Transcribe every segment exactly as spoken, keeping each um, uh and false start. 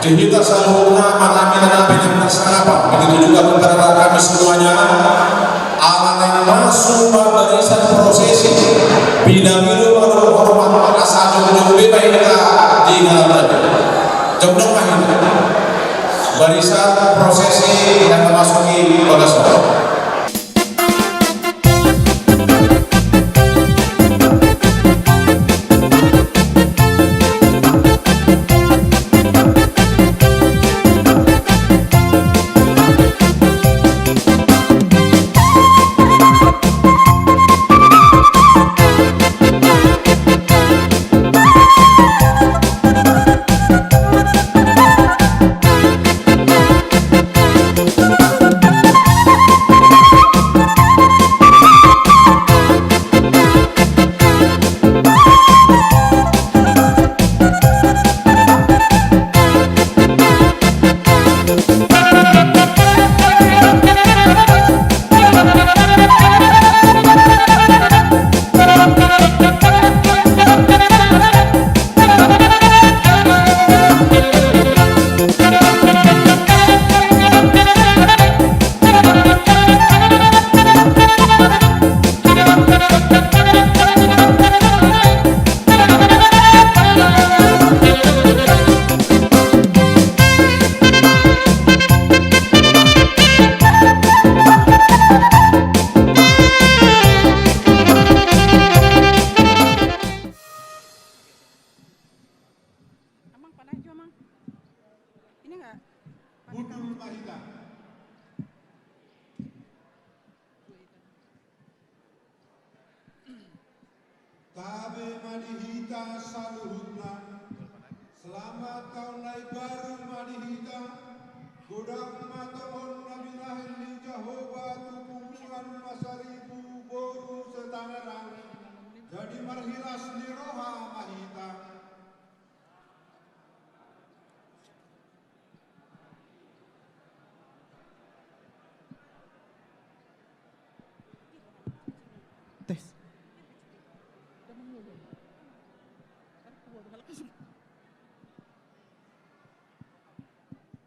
Di hita saluhutna, manang di na pinangido sangap, begitu juga kepada kami semuanya. Ala naeng masuk ma barisan prosesi, pinangido ma dohot hormat, asa jongjong be ma hita di dalan na jongjong ma hita. Barisan prosesi naeng mamasuki bagas on. Amang, panaju, Amang. Ini enggak? Budul ma hita. Tabe ma di hita saluhutna. Selamat taon na baru ma di hita. Godang ma tongon na binahen ni Jahowa tu punguan Pasaribu boru Setangerang. Jadi marhilas ni roha ma hita. Tes.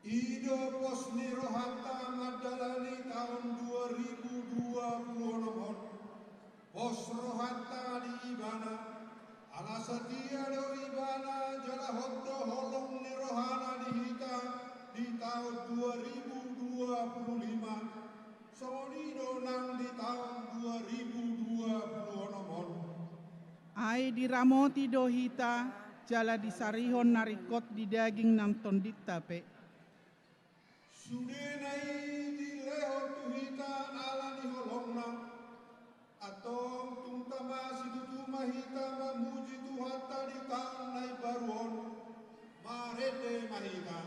I do pos ni rohanta mandalani taon dua ribu dua puluh onom on. Pos rohanta di Ibana, ala satia do Ibana jala hot do holong ni rohana di hita di taon dua ribu dua puluh lima. Songon i do nang di taon dua ribu dua puluh onom on. Ai diramoti do hita jala disarihon na ringkot di daging nang tondinta pe. Sudena i dilehon tu hita ala ni holongna. Antong tung tama situtu ma hita mamuji Tuhanta di taon na imbaru on. Marende ma hita.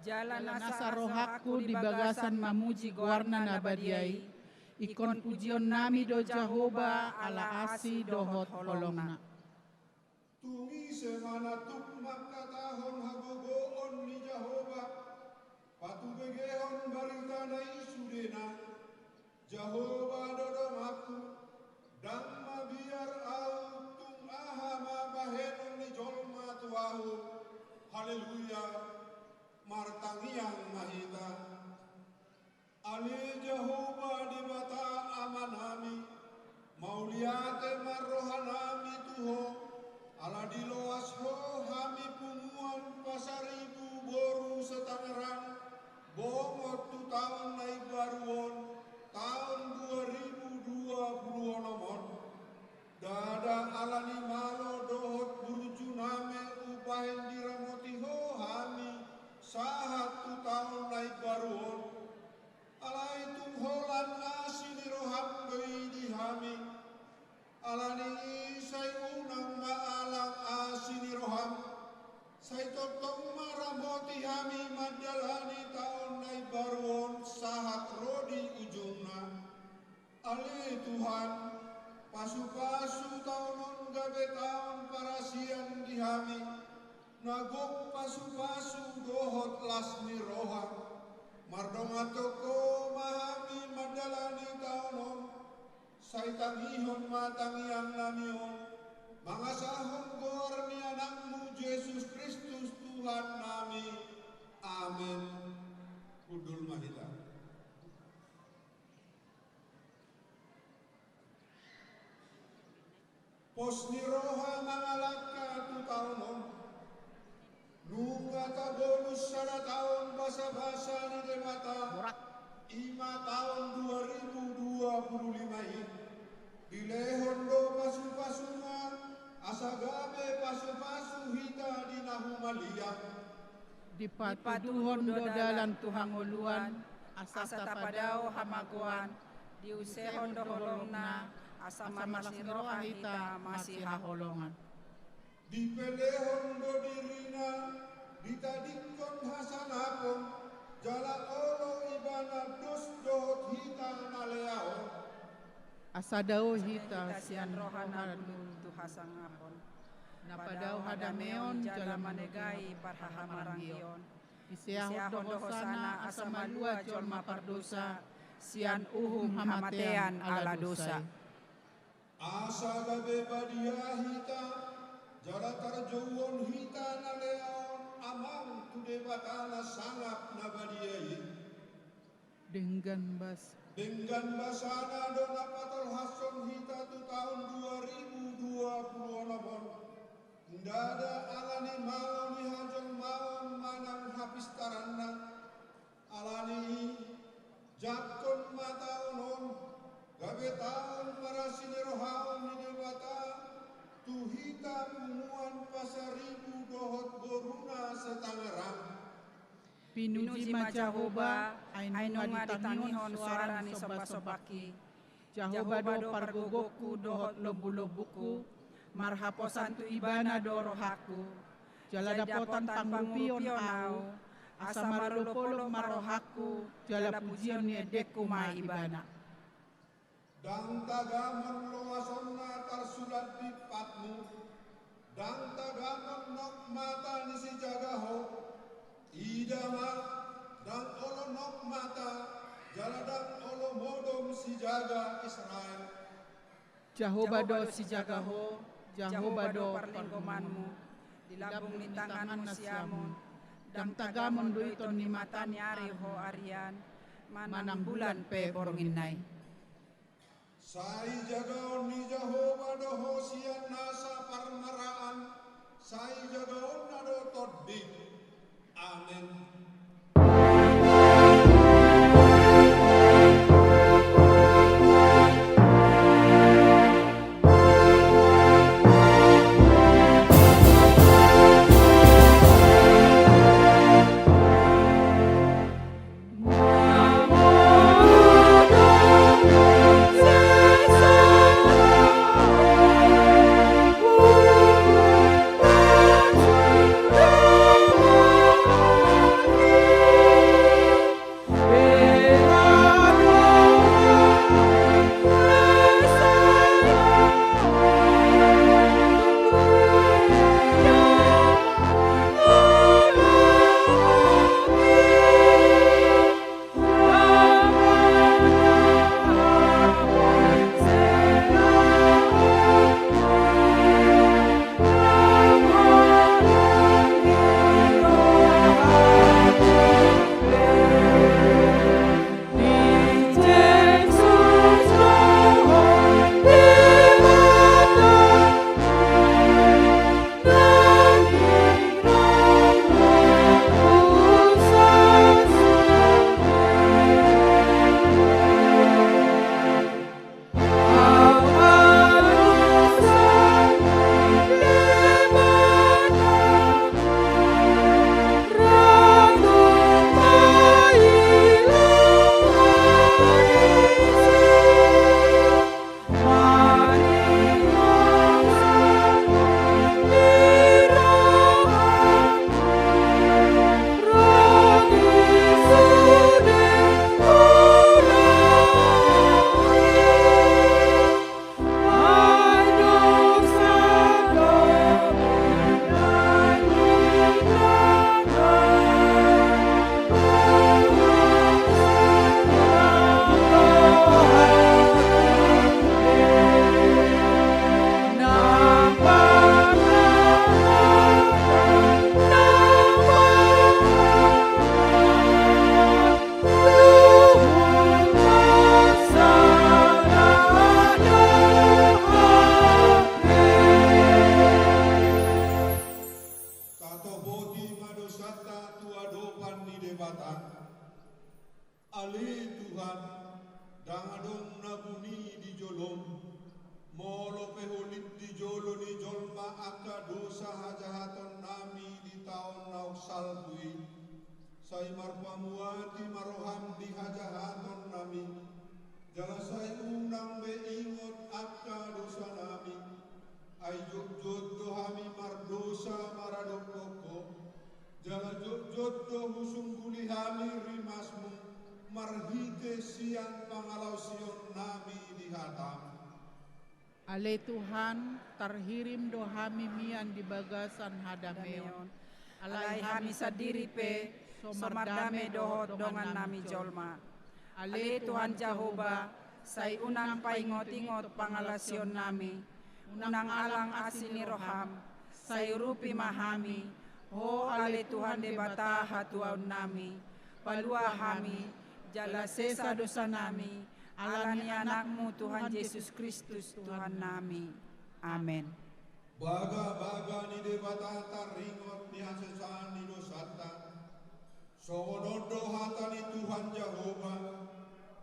Jala nasa rohangku di bagasan mamuji goarna na badia i, ingkon pujionnami do Jahowa ala asi dohot holongna. Tung ise ma na tuk mangkatahon hagogoon ni Jahowa, patubegehon baritana i sudena? Jahowa do donganku, ndang mabiar ahu. Tung aha ma bahenon ni jolma tu ahu? Haleluya! Martangiang ma hita. Ale Jahowa Debata Amanami, mauliate ma rohanami tu Ho, ala diloas Ho hami punguan Pasaribu boru Setangerang, bongot tu taon na imbaru on, taon dua ribu dua pulu onom on. Ndada ala ni malo dohot burju nami umbahen diramoti Ho hami sahat tu taon na imbaru on. Alai tung holan asi ni roham do i di hami. Ala ni i sai unang ma alang asi ni roham, sai tongtong ma ramoti hami mandalani taon na imbaru on sahat ro di ujungna. Ale Tuhan, pasupasu taon on gabe taon parasian di hami, na gok pasupasu dohot las ni roha. Mardongan tongko ma hami mandalani taon on, sai tangihon ma tangiangnami on, mangasahon goar ni Anakmu Jesus Kristus Tuhannami. Amen. Hundul ma hita. Pos ni roha mangalangka tu taon on. Nunga tabolus sada taon basabasa ni Debata, i ma taon dua ribu dua pulu lima i. Dilehon do pasupasuna, asa gabe pasupasu hita di na humaliang. Dipatuduhon do dalan tu hangoluan, asa tapadao hamagoan, diusehon do holongna, asa marlas ni roha hita masihaholongan. Dipelehon do dirina, ditadingkon hasanapon, jala olo ibana dos dohot hita na lea on. Asa dao hita sian roha na dulu tu hasangapon. Na padao hadameon jala manegai parhahamaranggion. Diseahon do hosana asa malua jolma pardosa sian uhum hamatean ala dosa i. Asa gabe badia hita, jala tarjouon hita na lea on amang tu Debata na sangap na badia i. Denggan bas. Denggan basana do na patolhashon hita tu taon dua ribu dua pulu onom on. Ndada ala ni malo ni hajolmaon manang hapistaranna. Ala ni i, jangkon ma taon on, gabe taon parasi ni rohaon ni Debata, tu hita punguan Pasaribu dohot boruna Setangerang. Pinuji ma Jahowa, ai nunga ditangihon soara ni sombasombangki. Jahowa do pargogongku dohot lombulombungku, marhaposan tu Ibana do rohangku. Jala dapotan pangurupion ahu, asa marolopolop ma rohangku, jala pujion ni endengku ma Ibana. Ndang tagamon loasonna tarsurat di patmu, ndang tagamon nokmata ni sijaga ho. Ida ma, ndang olo nokmata, jala ndang olo modom sijaga Israel. Jahowa do sijaga ho, Jahowa do parlinggomanmu. Di lambung ni tanganmu siamun, ndang tagamon do iton ni mata ni ari ho arian, manang bulan pe borngin nai. Sai jagaon ni Jahowa do ho sian nasa parmaraan, sai jagaonna do tondi. Amen. Debata. Ale Tuhan, ndang adong na buni di jolom. Molo pe hulit di jolo ni jolma angka dosa hajahatonnami di taon naung salpu i, sai marpamuati ma roham di hajahatonnami, jala sai unang be ingot angka dosanami. Ai jotjot do hami mardosa maradophon Ho, jala jotjot do husungguli hami rimasmu marhite sian pangalaosionnami di hataM. Ale Tuhan, tarhirim do hami mian di bagasan hadameon. Alai hami sandiri pe so mardame dohot dongannami jolma. Ale Tuhan Jahowa, sai unang paingotingot pangalaosionnami, unang alang asi ni roham, sai urupi ma hami, Ho ale Tuhan Debata hatuaonnami, palua hami, jala sesa dosanami, ala ni AnakMu Tuhan Jesus Kristus Tuhannami. Amen. Bagabaga ni Debata taringot ni hasesaan ni dosanta. Songon on do hata ni Tuhan Jahowa: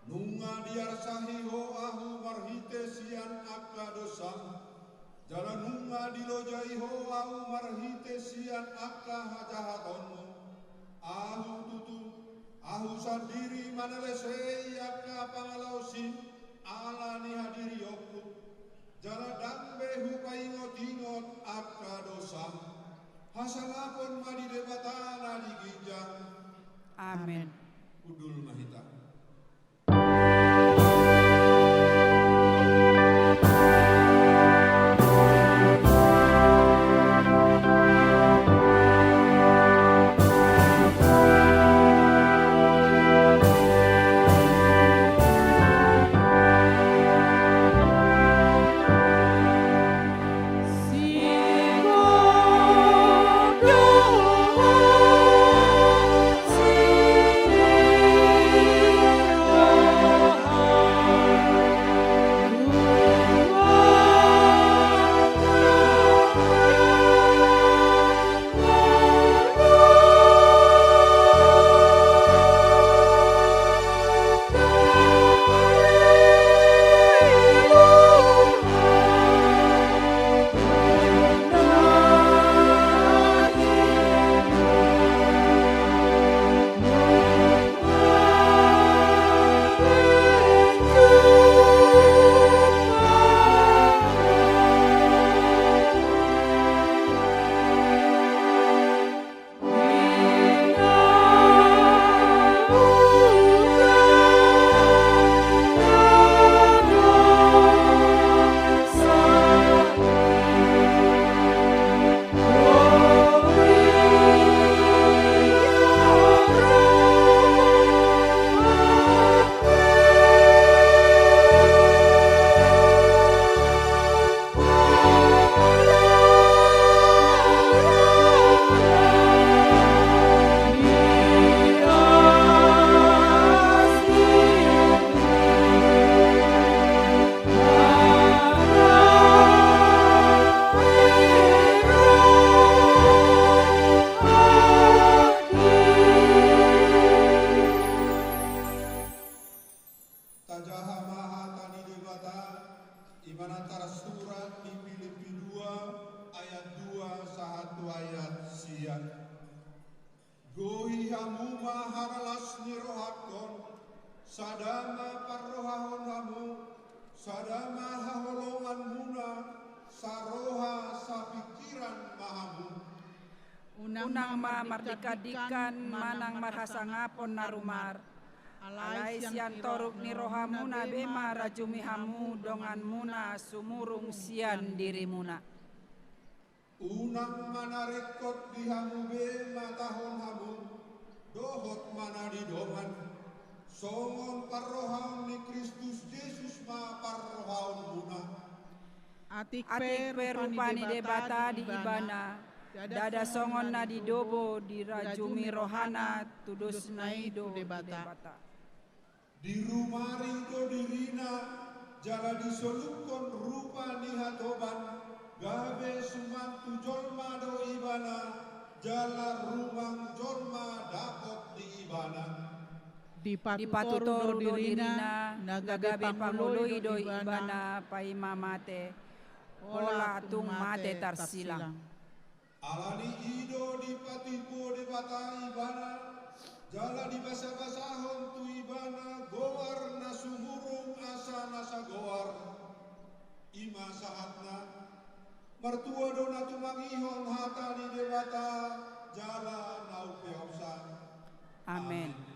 Nunga diarsahi Ho Ahu marhite sian angka dosam, jala nunga dilojai Ho Ahu marhite sian angka hajahatonmu. Ahu tutu, Ahu sandiri manalesei angka pangalaosim ala ni hadirionku, jala ndang be hupaingotingot angka dosam. Hasangapon ma di Debata na di ginjang. Amen. Hundul ma hita. Tajaha ma hata ni Debata, i ma na tarsurat di Pilippi dua ayat dua sahat tu ayat sia. Gohi hamu ma haralas ni rohangkon, sada ma parrohahon hamu, sada ma haholonganmuna, saroha sapingkiran ma hamu. Unang ma mardingkandingkan manang marhasangapon na rumar. Alai sian toruk ni rohamuna be ma rajumi hamu donganmuna sumurung sian dirimuna. Unang ma na ringkot di hamu be matahon hamu, dohot ma na di dongan. Songon parrohaon ni Kristus Jesus ma parrohaonmuna. Atik pe rupa ni Debata di Ibana, ndada songon na didobo dirajumi rohana, tudos na i do Debata. Dirumari do dirina, jala disolukhon rupa ni hatoban, gabe suman tu jolma do Ibana, Jala rumang jolma dapot di ibana. Dipatutoru do dirina, na gabe pangoloi do ibana paima mate, pola tung mate tarsilang. Alani i do dipatimbo Debata ibana, jala dibasabasahon tu ibana goar na sumurung asa na sagoar. I ma sahatna. Martua do na tumangihon hata ni Debata jala na umpeopsa. Amen.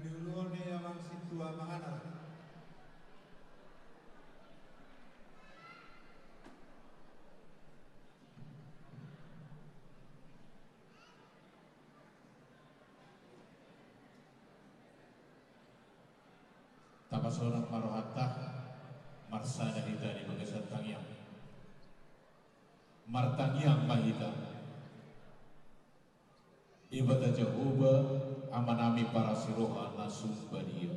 Diuluhon ni amang sintua manganar. Tapasonang ma rohanta, marsada hita di bagasan tangiang. Martangiang ma hita. Debata Jahowa, Amanami parasiroha na sumbadia.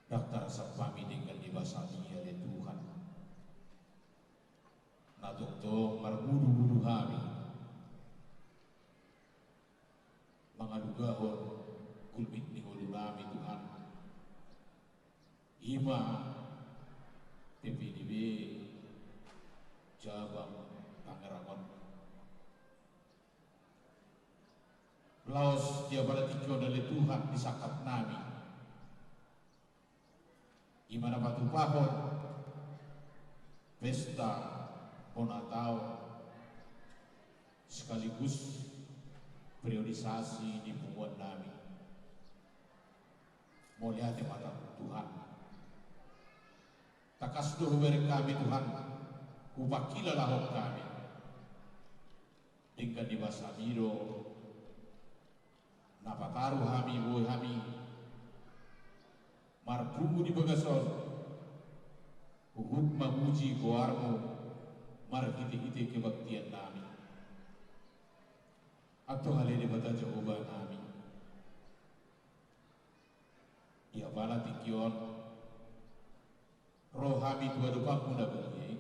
Ndang tarasap hami denggan ni basaMi ale Tuhan. Na tongtong marbudubudu hami mangalugahon gulmit ni ngolunami Tuhan. I ma P P D B Jabang Tangerang on. Laos di apala tingki on ale Tuhan di sangkapnami, i ma na patupahon pesta bona taon sekaligus periodisasi ni punguannami. Mauliate ma Tuhan. Tangkas do hubereng hami Tuhan, hupangkilalahon hami. Denggan ni basaMi do na pataru hami, boi hami marpungu di bagas on, huhut mamuji goarMu marhitehite kebaktiannami. Antong ale Debata Jahowa nami, di apala tingki on ro hami tu adopanMu na badia i.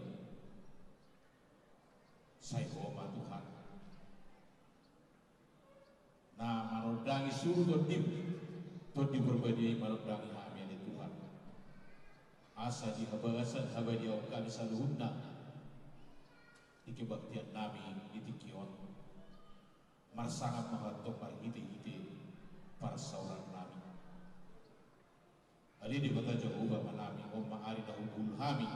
Sai Ho ma Tuhan na manondangi suru TondiM, Tondi Porbadia i manondangi hami ale Tuhan. Asa di habagasan habadiaon hami saluhutna di kebaktiannami di tingki on. Marsangap ma Ho antong marhitehite parsaorannami. Ale Debata Jahowa Amanami, on ma ari na humulhul hami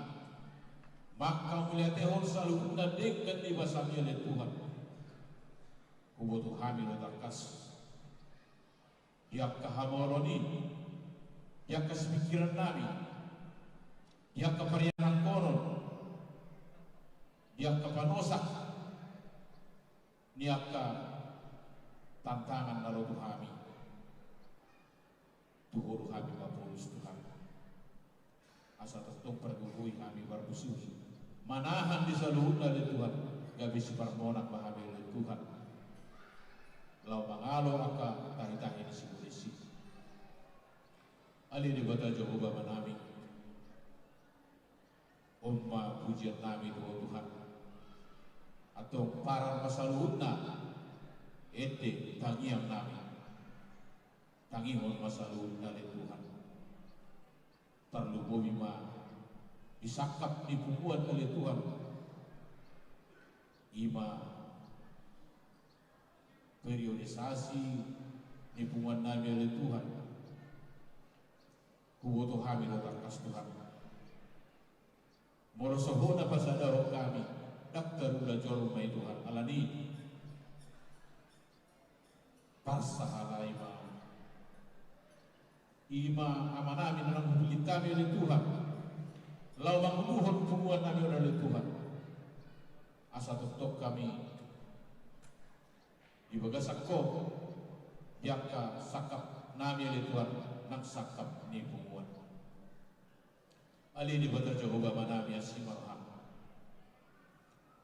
mangkamauliatehon saluhutna denggan ni basaMi ale Tuhan. Huboto hami do tangkas di angka hamaolon i, di angka sipingkirannami, di angka parianakhonon, di angka panosak ni angka tantangan na ro tu hami. Tu Ho do hami mapolus Tuhan. Asa tongtong pargogoi hami, parpusuhi, manahan di saluhutna ale Tuhan. Gabe siparmonang ma hami ale Tuhan laho mangalo angka tahitahi ni sibolis i. Ale Debata Jahowa Amanami, on ma pujiannami tu Ho Tuhan. Antong parar ma saluhutna ende tangiangnami. Tangihon ma saluhutna ale Tuhan. Tarlumobi ma di sangkap ni punguan ale Tuhan. I ma periodisasi ni punguannami ale Tuhan. Huboto hami do tangkas Tuhan. Molo so Ho na pasadahon hami, ndang tarula jolma i Tuhan. Alani parsahalai ma, i ma Amanami na naeng hupillit hami ale Tuhan laho manguluhon punguannami on ale Tuhan. Asa tongtong hami di bagasan Ho di angka sangkapnami ale Tuhan, nang sangkap ni punguan. Ale Debata Jahowa Amanami, asi ma rohaM.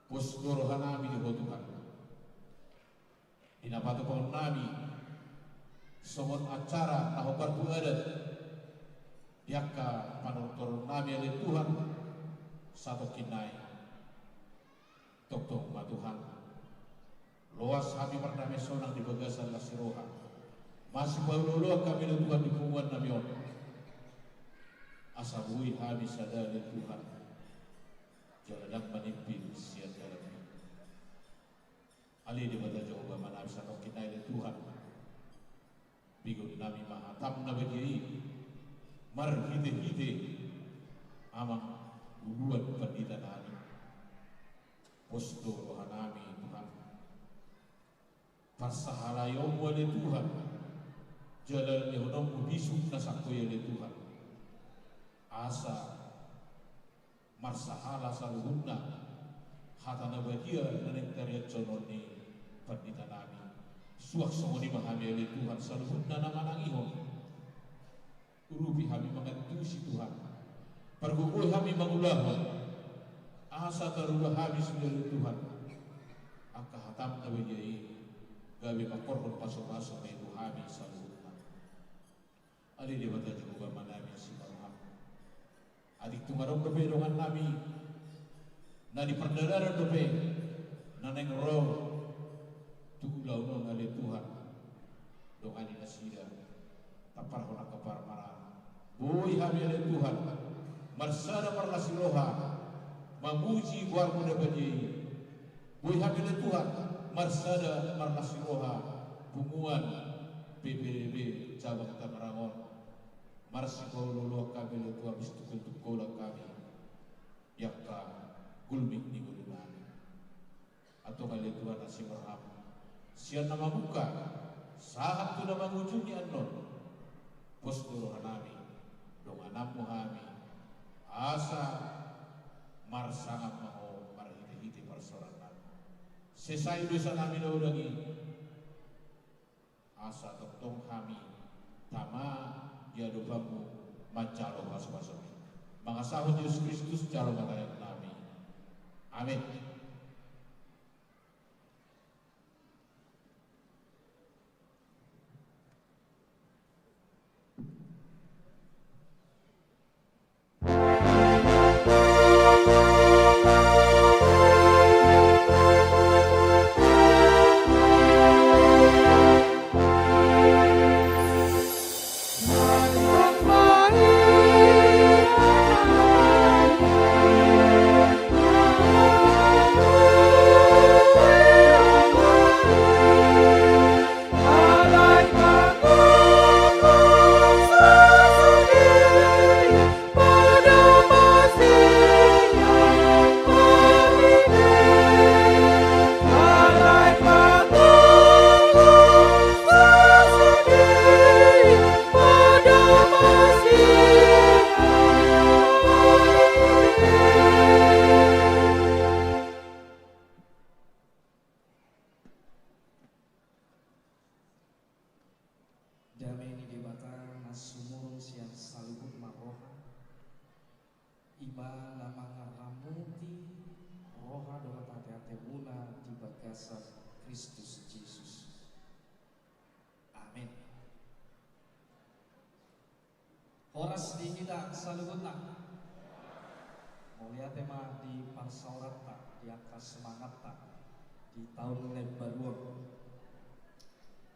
Pos do rohanami di Ho Tuhan. Di na patupahonnami songon acara na hombar tu adat di angka panortoronnami ale Tuhan satongkin nai. Tongtong ma Tuhan, loas hami mardame sonang di bagasan las ni roha. Masipaolooloan hami do Tuhan di punguannami on. Asa boi hami sada ale Tuhan jala ndang manimpil sian dalanMi. Ale Debata Jahowa Amanami, satongkin nai ale Tuhan. Begonnami ma hataM na badia i marhitehite amang uluan panditanami. Pos do rohanami Tuhan. ParsahalaionMu ale Tuhan Jala nilehononmu bisuk na sangkoi, ale Tuhan, asa marsahala saluhutna hata na badia na naeng tariashonhon ni pandita nami. Suang songon i ma hami, ale Tuhan, saluhutna na manangihon. Urupi hami mangantusi, Tuhan. Pargogoi hami mangulahon, asa tarubah hami sude, ale Tuhan, angka hatam na badia i gabe mangkorhon pasupasu ma i tu hami saluhutna. Ale Debata Jahowa, Amanami na simarham, atik tung adong dope dongan nami na di pardalanan dope na naeng ro tu ulaon on, ale Tuhan, dongani nasida, tamparhon angka parmahan. Boi hami, ale Tuhan, marsada marlas ni roha mamuji goarmu na badia i. Boi hami, ale Tuhan, marsada marlas ni roha punguan P P D B cabang Tangerang on. Marsipaolooloan hami, ale Tuhan, marsitunggoltunggolan hami di angka gulmit ni ngolu nami. Antong, ale Tuhan na simarham, sian na mamungka sahat tu na mangujungi annon, pos do roha nami, dongananmu hami, asa marsangap ma ho marhitehite parsaoran nami. Sesai dosa nami na godang i, asa tongtong hami tama di adopanmu manjalo pasupasu. Mangasahon Jesus Kristus jalo Panguloan nami. Amen. Dame ni Debata na sumurung sian saluhutna roha, i ma na mangaramuti roha dohot ateatemuna di bagasan Kristus Jesus. Amen. Horas di hita saluhutna. Mauliate ma di parsaoranta, di angka semangatta di taon na imbaru on.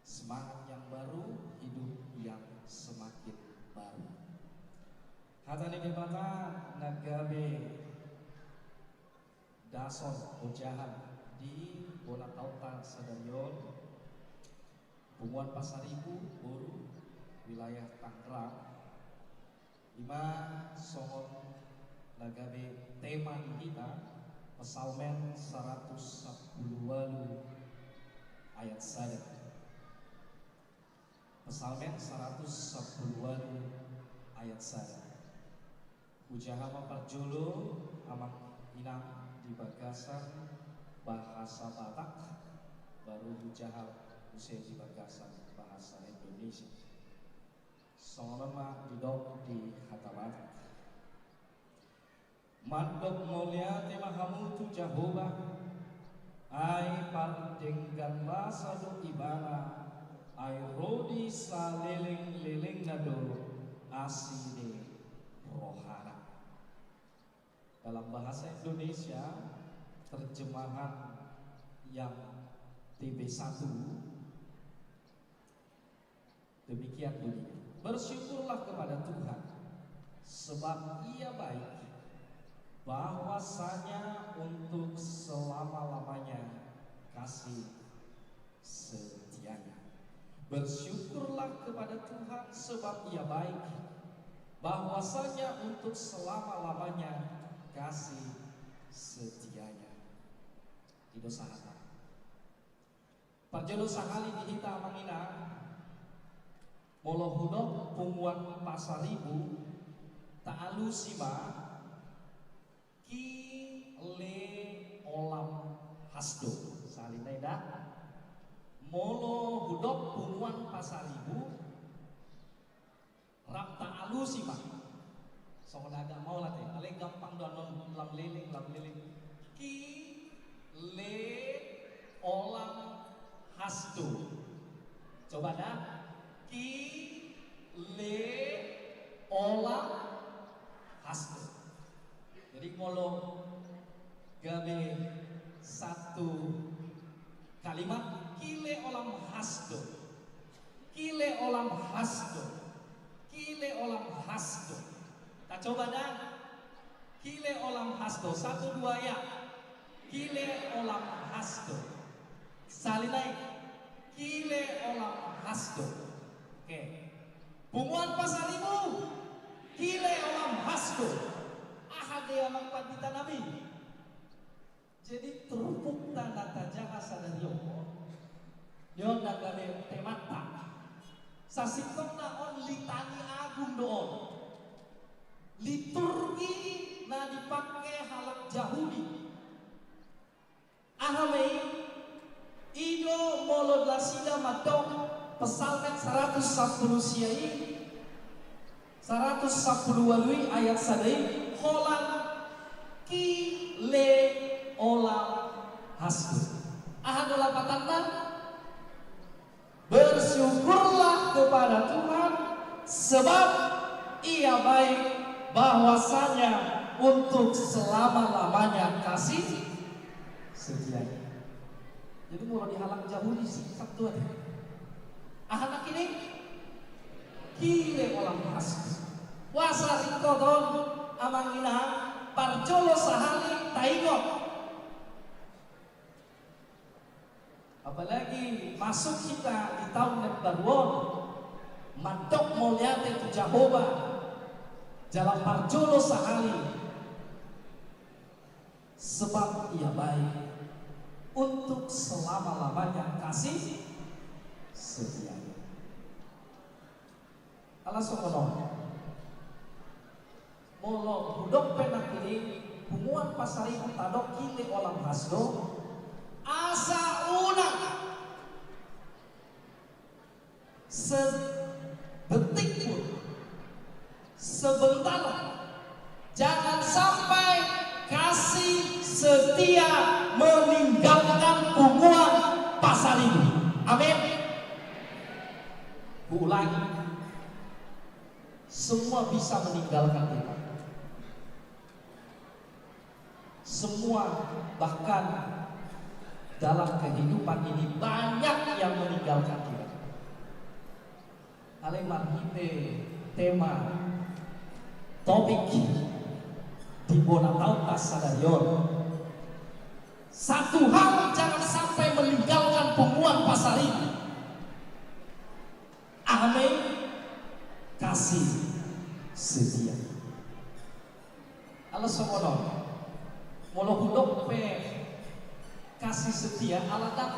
Semangat yang baru, hidup yang semakin baru. Hata ni Debata na gabe dasor ojahan di bona taonta sadari on, punguan Pasaribu, Boru, wilayah Tangerang, i ma songon na gabe tema di hita, Psalmen saratus sampulu ualu ayat sada. Psalmen saratus sampulu ualu ayat sada. Hujaha ma parjolo, amang inang, di bagasan bahasa Batak, baru hujaha muse di bagasan bahasa Indonesia. Songon on ma didok di hata Batak. Mandok mauliate ma hamu tu Jahowa, ai pardenggan basa do Ibana, ai ro di salelenglelengna do asi ni rohana. Dalam bahasa Indonesia, terjemahan yang T B satu, demikian bunyinya. Bersyukurlah kepada Tuhan, sebab Ia baik, bahwasanya untuk selama-lamanya kasih setianya. Bersyukurlah kepada Tuhan, sebab Ia baik, bahwasanya untuk selama-lamanya kasih setianya. I do sahatna. Parjolo sahali di hita, amang inang, Molo hudok Punguan Pasaribu, taalusi ma, Ki le olam hasdo. Sahali nai da. Molo hudok Punguan Pasaribu, rap taalusi ma. Songon agak mauliate, alai gampang do annon lam leleng, lam leleng. Ki le olam hasdo. Coba da. Ki le olam hasdo. Jadi molo gabe satu kalimat, Ki le olam hasdo. Ki le olam hasdo. Ki le olam hasdo. Tacoba da. Ki le olam hasdo. Satu, dua, ya. Ki le olam hasdo. Sahali nai. Ki le olam hasdo. Oke. Punguan Pasaribu. Ki le olam hasdo. Aha do i, amang pandita nami? Jadi turpukta na tajaha sadari on, on na gabe temanta. Sasintongna on litani agung do on. Liturgi na dipangke halak Jahudi. Aha ma i? I do molo nasida mandok Psalmen saratus sampulu sia i, saratus sampulu ualu i ayat sada i, holan ki le olam hasdo. Aha do lapatanna? Bersyukurlah kepada Tuhan, sebab Ia baik, bahwasanya untuk selama-lamanya kasih setianya. Jadi molo di halak Jahudi singkat do ate. Aha nangkin i? Ki le olam hasdo. Boasa ringkot on, amang inang, parjolo sahali taingot. Apalagi masuk hita di taon na baru on, mandok mauliate tu Jahowa, jala parjolo sahali. Sebab Ia baik, untuk selama-lamanya kasih setia. Ala songon on. Molo hudok pe nangkin i, Punguan Pasaribu tadok ki le olam hasdo, asa unang sedetik pun, sebentar, jangan sampai kasih setia meninggalkan Punguan Pasaribu. Amin. Kuulangi. Semua bisa meninggalkan kita. Semua, bahkan dalam kehidupan ini banyak yang meninggalkan kita. Alai marhite tema topik di bona taonta sadari on, satu hal jangan sampai meninggalkan Punguan Pasaribu. Amin. Kasih setia. Ala songon on. Molo hudok pe kasih setia, ala ndang,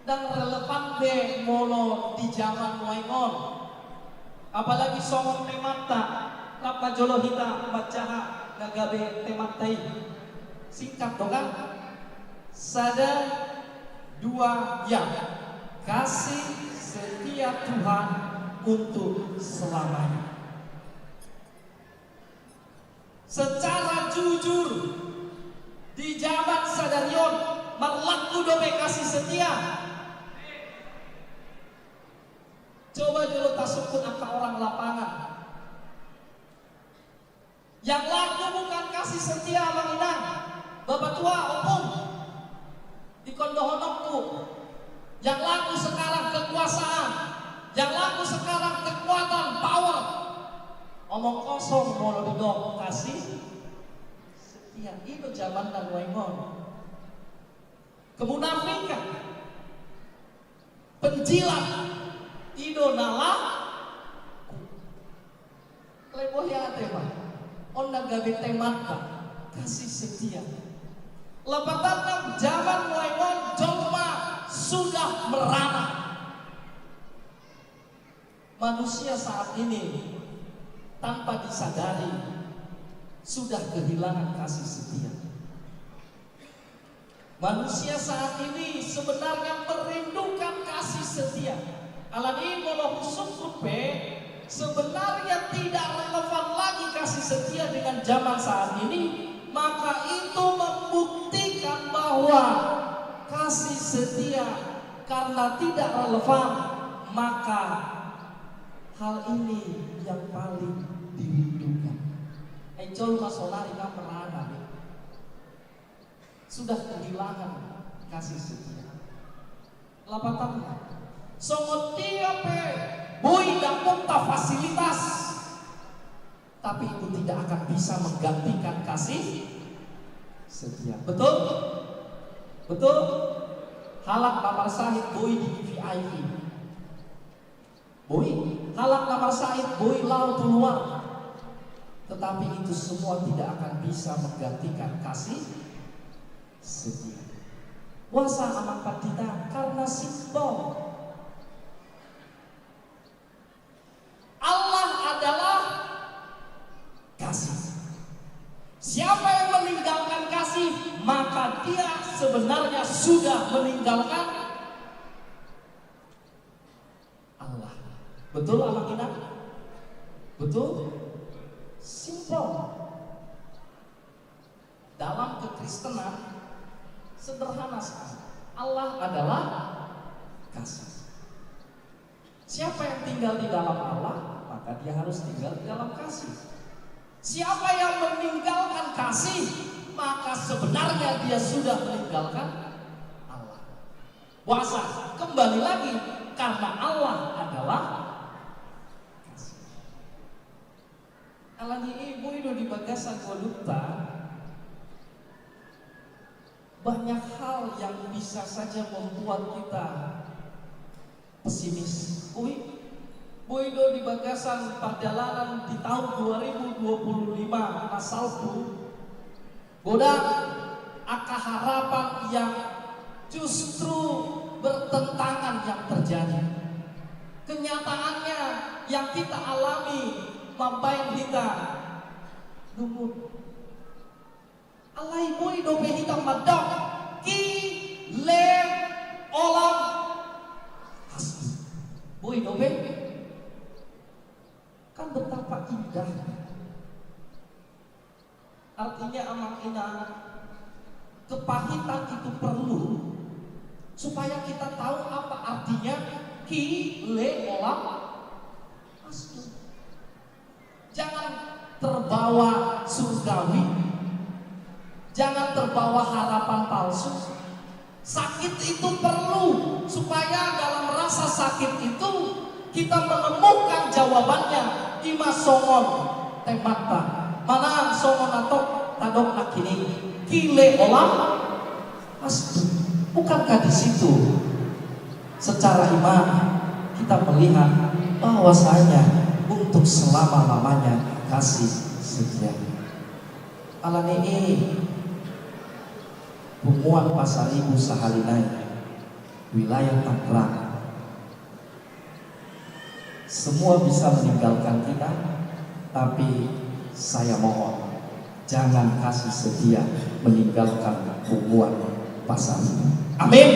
ndang relevan be molo di jaman nuaeng on. Apalagi songon temanta, rap ma jolo hita manjaha na gabe temanta i. Singkat do kan? Sada, dua, ya. Kasih setia Tuhan untuk selamanya. Secara jujur, di jaman sadari on, marlaku dope kasih setia? Coba jolo tasungkun angka orang lapangan. Yang laku bukan kasih setia, amang inang, bapatua, ompung. Ingkon dohononku, yang laku sekarang kekuasaan, yang laku sekarang kekuatan, power. Omong kosong molo didok kasih setia. I do jamanna nuaeng on. Kemunafikan. Penjilat, i do na laku. Alai mauliate ma, on na gabe temanta, kasih setia. Lapatanna jaman nuaeng on jolma sudah merana. Manusia saat ini tanpa disadari sudah kehilangan kasih setia. Manusia saat ini sebenarnya merindukan kasih setia. Alani molo husungkun pe, sebenarnya tidak relevan lagi kasih setia dengan zaman saat ini, maka itu membuktikan bahwa kasih setia karena tidak relevan, maka hal ini yang paling dirindukan. Ai jolma sonari na merana be. Sudah kehilangan kasih setia. Lapatanna, songon dia pe boi dapot ta fasilitas, tapi itu tidak akan bisa menggantikan kasih setia. Betul? Betul? Halak na marsahit boi di V I P. Boi, halak na marsahit boi laho tu luar. Tetapi itu semua tidak akan bisa menggantikan kasih setia. Boasa amang pandita? Karena simpel. Allah adalah kasih. Siapa yang meninggalkan kasih, maka dia sebenarnya sudah meninggalkan Allah. Betul, amang inang? Betul? Simpel. Dalam kekristenan, sederhana sekali. Allah adalah kasih. Siapa yang tinggal di dalam Allah, maka dia harus tinggal di dalam kasih. Siapa yang meninggalkan kasih, maka sebenarnya dia sudah meninggalkan Allah. Boasa, kembali lagi, karena Allah adalah kasih. Alani i, boi do di bagasan ngolunta banyak hal yang bisa saja membuat kita pesimis. Boi, boi do di bagasan pardalanan di tahun dua ribu dua puluh lima na salpu, godang angka harapan yang justru bertentangan yang terjadi. Kenyataannya yang kita alami mambahen hita lungun. Alai boi dope hita mandok, ki le olam hasdu. Boi dope. Kan betapa indahnya. Artinya, amang inang, kepahitan itu perlu supaya kita tahu apa artinya ki le olam hasdu. Jangan terbawa surgawi, jangan terbawa harapan palsu. Sakit itu perlu supaya dalam rasa sakit itu kita menemukan jawabannya. Ima songon temanta, manang songon na tok tadok nangkining, ki le olam hasdu. Bukankah di situ secara iman kita melihat bahwasanya untuk selama-lamanya kasih setia? Alani i, punguan Pasaribu sahali nai, wilayah Tangerang, semua bisa meninggalkan kita, tapi saya mohon, jangan kasih setia meninggalkan punguan Pasaribu. Amin.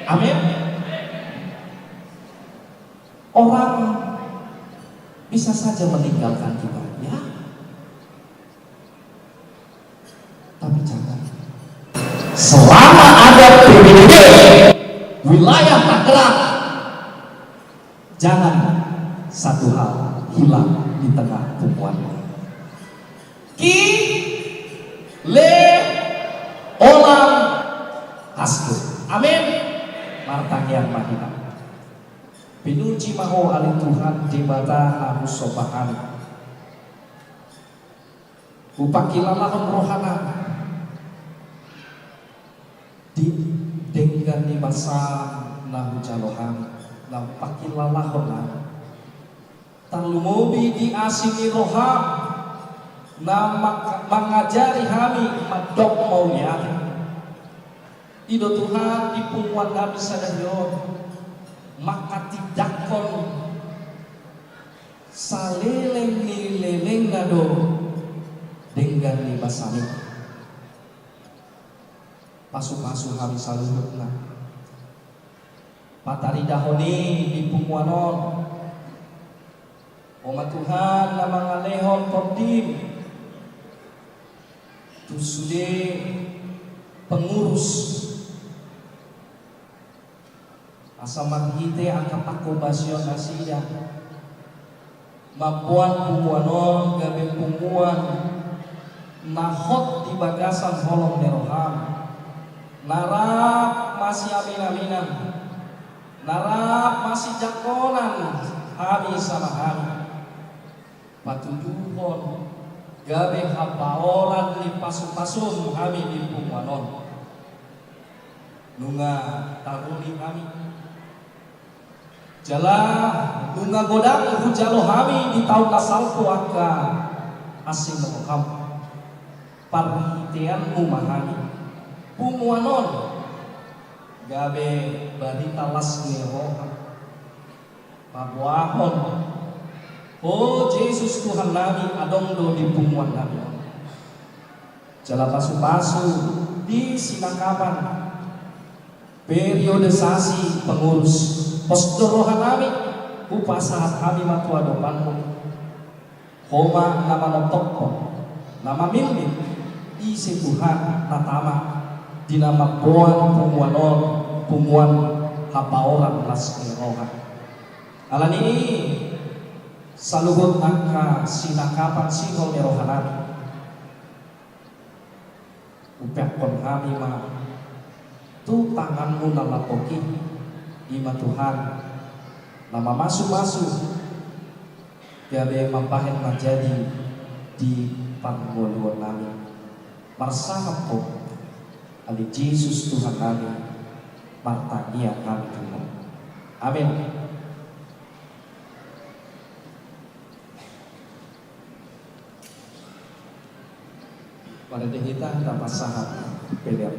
Amin. Orang bisa saja meninggalkan kita, ya. Tapi jangan. Selama ada P B B B wilayah Tangerang, jangan satu hal hilang di tengah punguan. Ki le olam hasdu. Amin. Martangiang ma hita. Pinuji ma Ho ale Tuhan Debata na husomba hami. Hupangkilalahon roha nami di denggan ni basa na hujalo hami, na hupangkilalahon nami. Tarlumobi di asi ni roham na mang-, mangajari hami mandok mauliate. I do Tuhan, di punguan nami sadari on, manghatindanghon Saleleng ni lelengna do denggan ni basaM i. Pasu-pasu hami saluhutna. Pataridahon i di punguan on. O ma Tuhan, na mangalehon TondiM tu sude pengurus, asa marhite angka panghobasion nasida mamboan punguan on gabe punguan na hot di bagasan holong ni rohaM, na rap masiamin-aminan, na rap masijangkonan hami sama hami. Patuduhon gabe hapaolan ni pasu-pasuM hami di punguan on. Nunga taruli hami, jala nunga godang hujalo hami di taon na salpu angka asi ni rohaM. ParhiteanMu ma hami, punguan on gabe barita las ni roha. Paboahon, o Jesus Tuhannami, adong do di punguannami on. Jala pasu-pasu di sinangkapan periodisasi pengurus. Pos do rohanami, hupasahat hami ma tu adopanMu. Ho ma na manontophon, na mamillit, ise Tuhan na tama di na mamboan punguan on, punguan hapaolan las ni roha. Alani i, saluhut angka sinangkapan sihol ni rohanami, hupeakkon hami ma tu tanganMu na lapok i, i ma Tuhan, na mamasu-masu gabe mambahen manjadi di parngoluonnami. Marsahap Ho, ale Jesus Tuhannami, martangiang hami tu Ho. Amen. Marende hita, tapasahat pelean.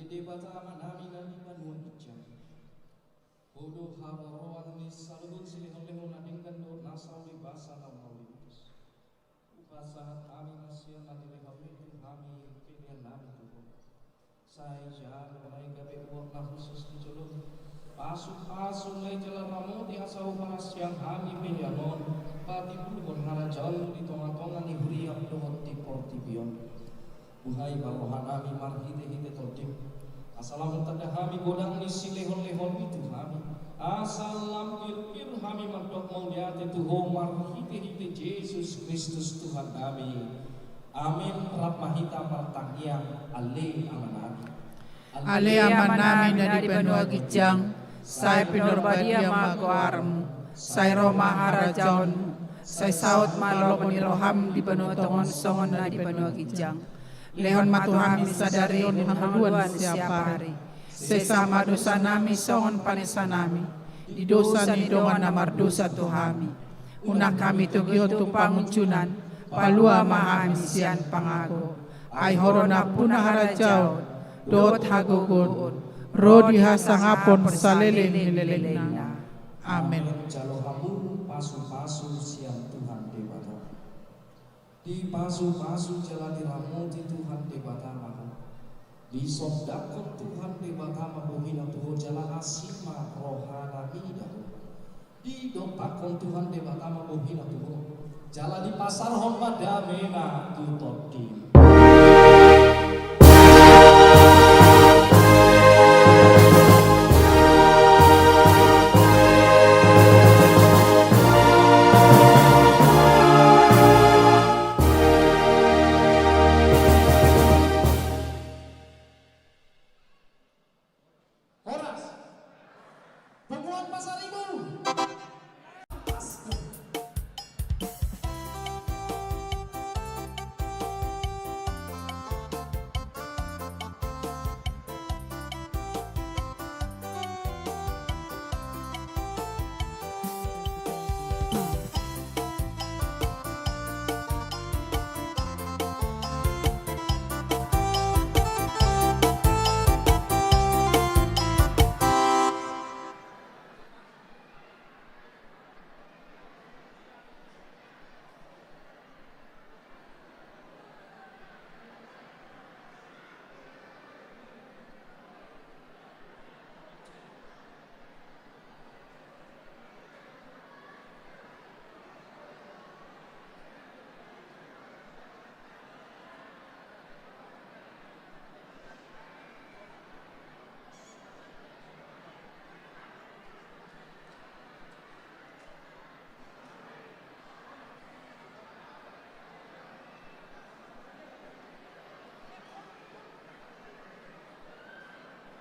Debata Amanami na di banua ginjang. Ho do habaroan ni saluhut silehonlehon na denggan dohot na sauri basa na mauliutus. Hupasahat hami ma sian na nilehonmi tu hami pelean nami tu Ho. Sai jalo ma i gabe uap na hushus di jolomi. Pasupasu ma i jala ramoti asa huparasian hami pelean on patimbulhon harajaonmu di tongatonga ni huria dohot di portibi on. Buhai ma rohanami marhitehite Tondim, asa lam tanda hami godang ni silehonlehonmi tu hami, asa lam girgir hami mandok mauliate tu Ho marhitehite Jesus Kristus Tuhannami. Amin. Rap ma hita martangiang. Ale Amanami. Ale Amanami na di banua ginjang, sai pinarbadia ma goarmu, sai ro ma harajaonmu, sai saut ma lomo ni roham di banua tonga on songon na di banua ginjang. Lehon ma tu hami sadari on hangoluan siapari. Sesa ma dosanami songon panesanami di dosa ni dongan na mardosa tu hami. Unang hami togihon tu pangunjunan, palua ma hami sian pangago. Ai Ho do nampuna harajaon dohot hagogoon, ro di hasangapon saleleng ni lelengna. Amen. Jalo hamu pasupasu sian Tuhan Debata. Dipasupasu jala diramoti Tuhan Debata ma ho. Disondangkon Tuhan Debata ma bohina tu ho jala asi ma rohana mida ho. Didompakkon Tuhan Debata ma bohina tu ho jala dipasarhon ma damena tu tondim. Horas. Punguan Pasaribu.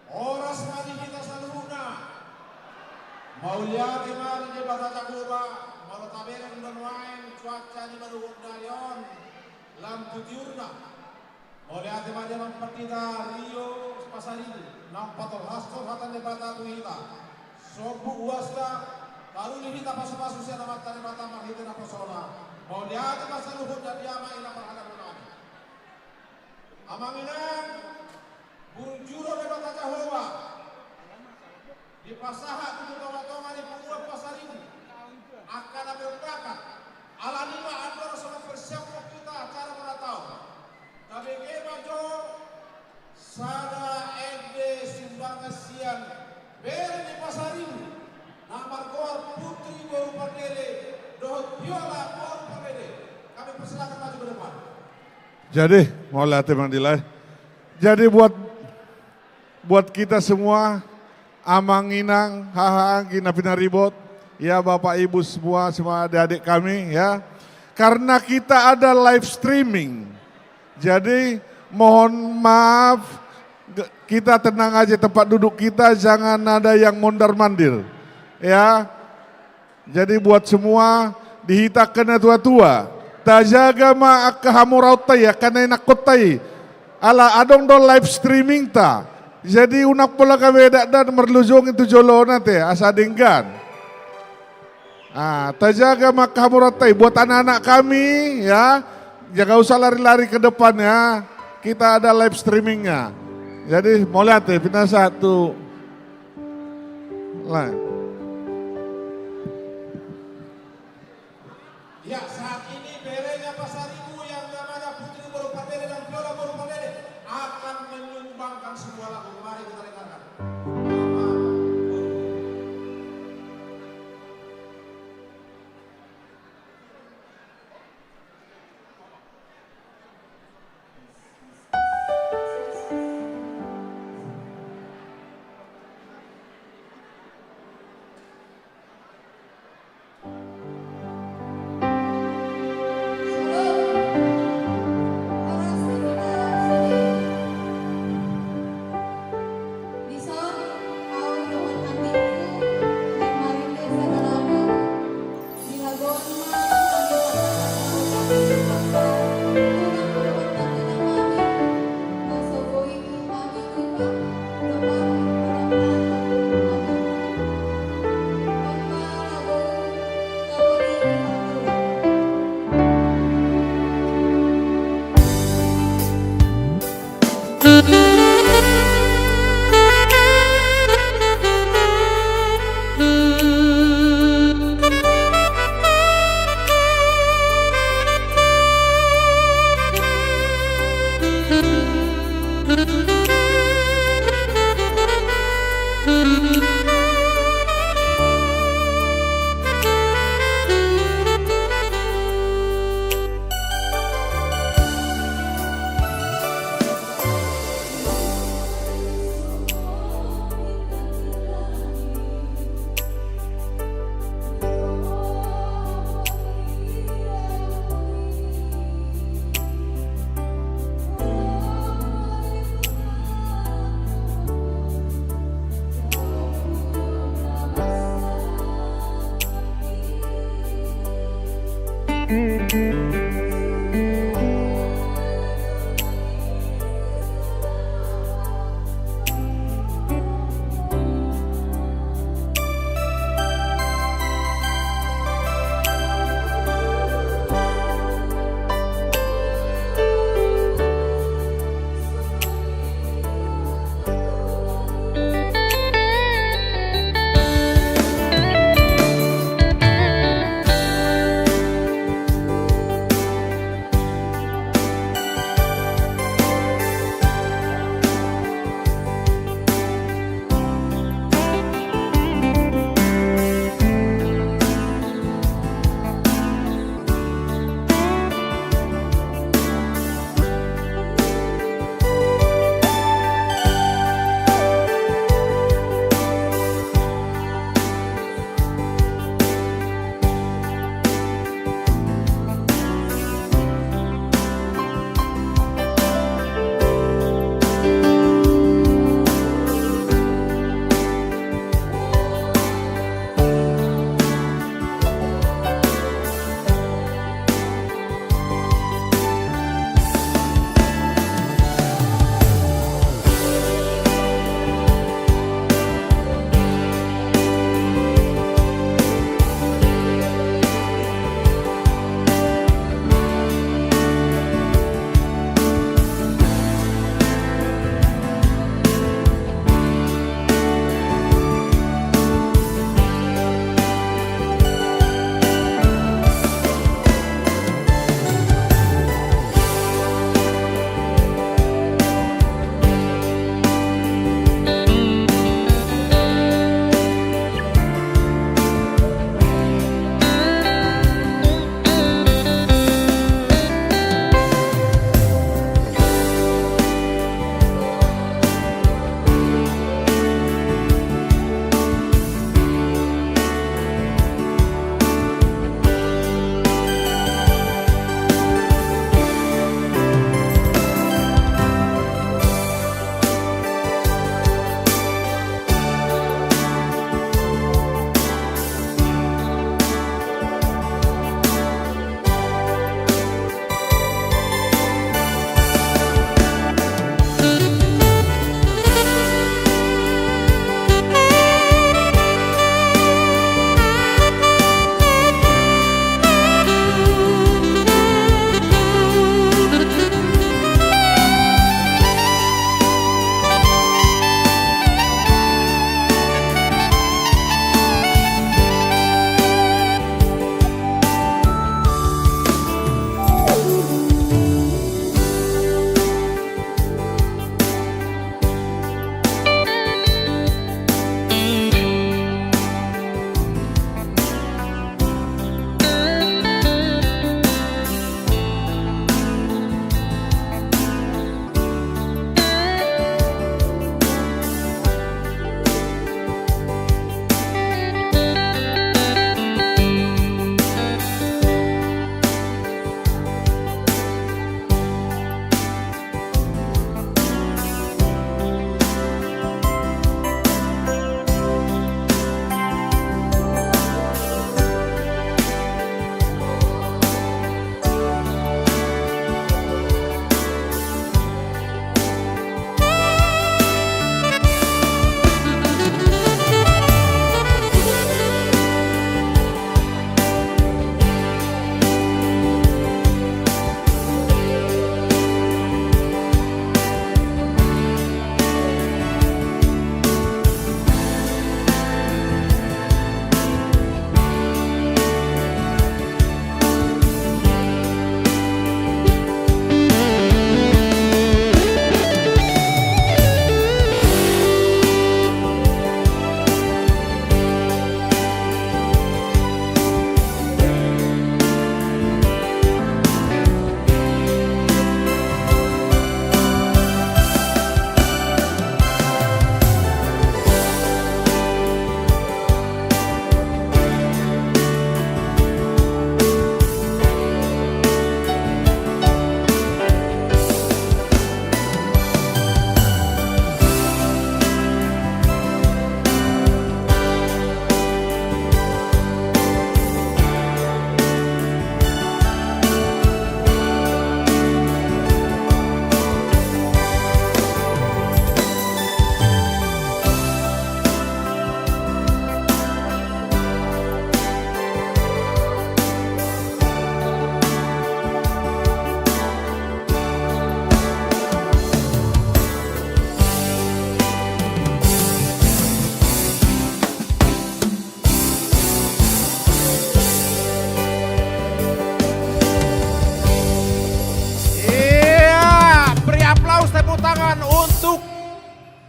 Horas ma di hita saluhutna. Mauliate ma di Debata Jahowa, molo tabereng do nuaeng cuaca di banua nami on lam tu tiurna. Mauliate ma di Amang Pandita Rio Pasaribu, naung patolhashon hata ni Debata tu hita. Sombu uasna, taruli hita pasupasu sian Amanta Debata marhite naposona. Mauliate ma saluhutna di ama ina parhadapon nami. Amang inang, burju do Debata Jahowa. Dipasahat tu tongatonga ni punguan Pasaribu angka na berbakat. Alani i ma andor so mampersiaphon hita acara ulang tahun. Tabege ma jo sada ende sumbangan sian bere ni Pasaribu na margoar Putri Boru Pandele dohot Viola Boru Pandele. Kami persilakan maju ke depan. Jadi, mauliate ma di lae. Jadi buat, buat kita semua, amang inang, haha anggi na pinaribot, ya, bapak ibu semua, semua adik-adik kami, ya. Karena kita ada live streaming. Jadi, mohon maaf, ge-, kita tenang aja tempat duduk kita, jangan ada yang mondar-mandir. Ya. Jadi buat semua, di hita angka na tuatua, tajaga ma angka hamoraonta i, angka na inangkonta i. Ala adong do live streamingta. Jadi unang pola gabe dakdanak marlojong i tu jolona te, asa denggan. Ah, tajaga ma angka hamoraonta i. Buat anak-anak kami, ya, jangan usah lari-lari ke depan, ya. Kita ada live streamingnya. Jadi mauliate, pinasa tu lae. Ya, saat ini berenya Pasaribu yang namanya Putri Boru Pardede dan Viola Boru Pardede akan menyumbangkan sebuah lagu. Mari kita dengarkan.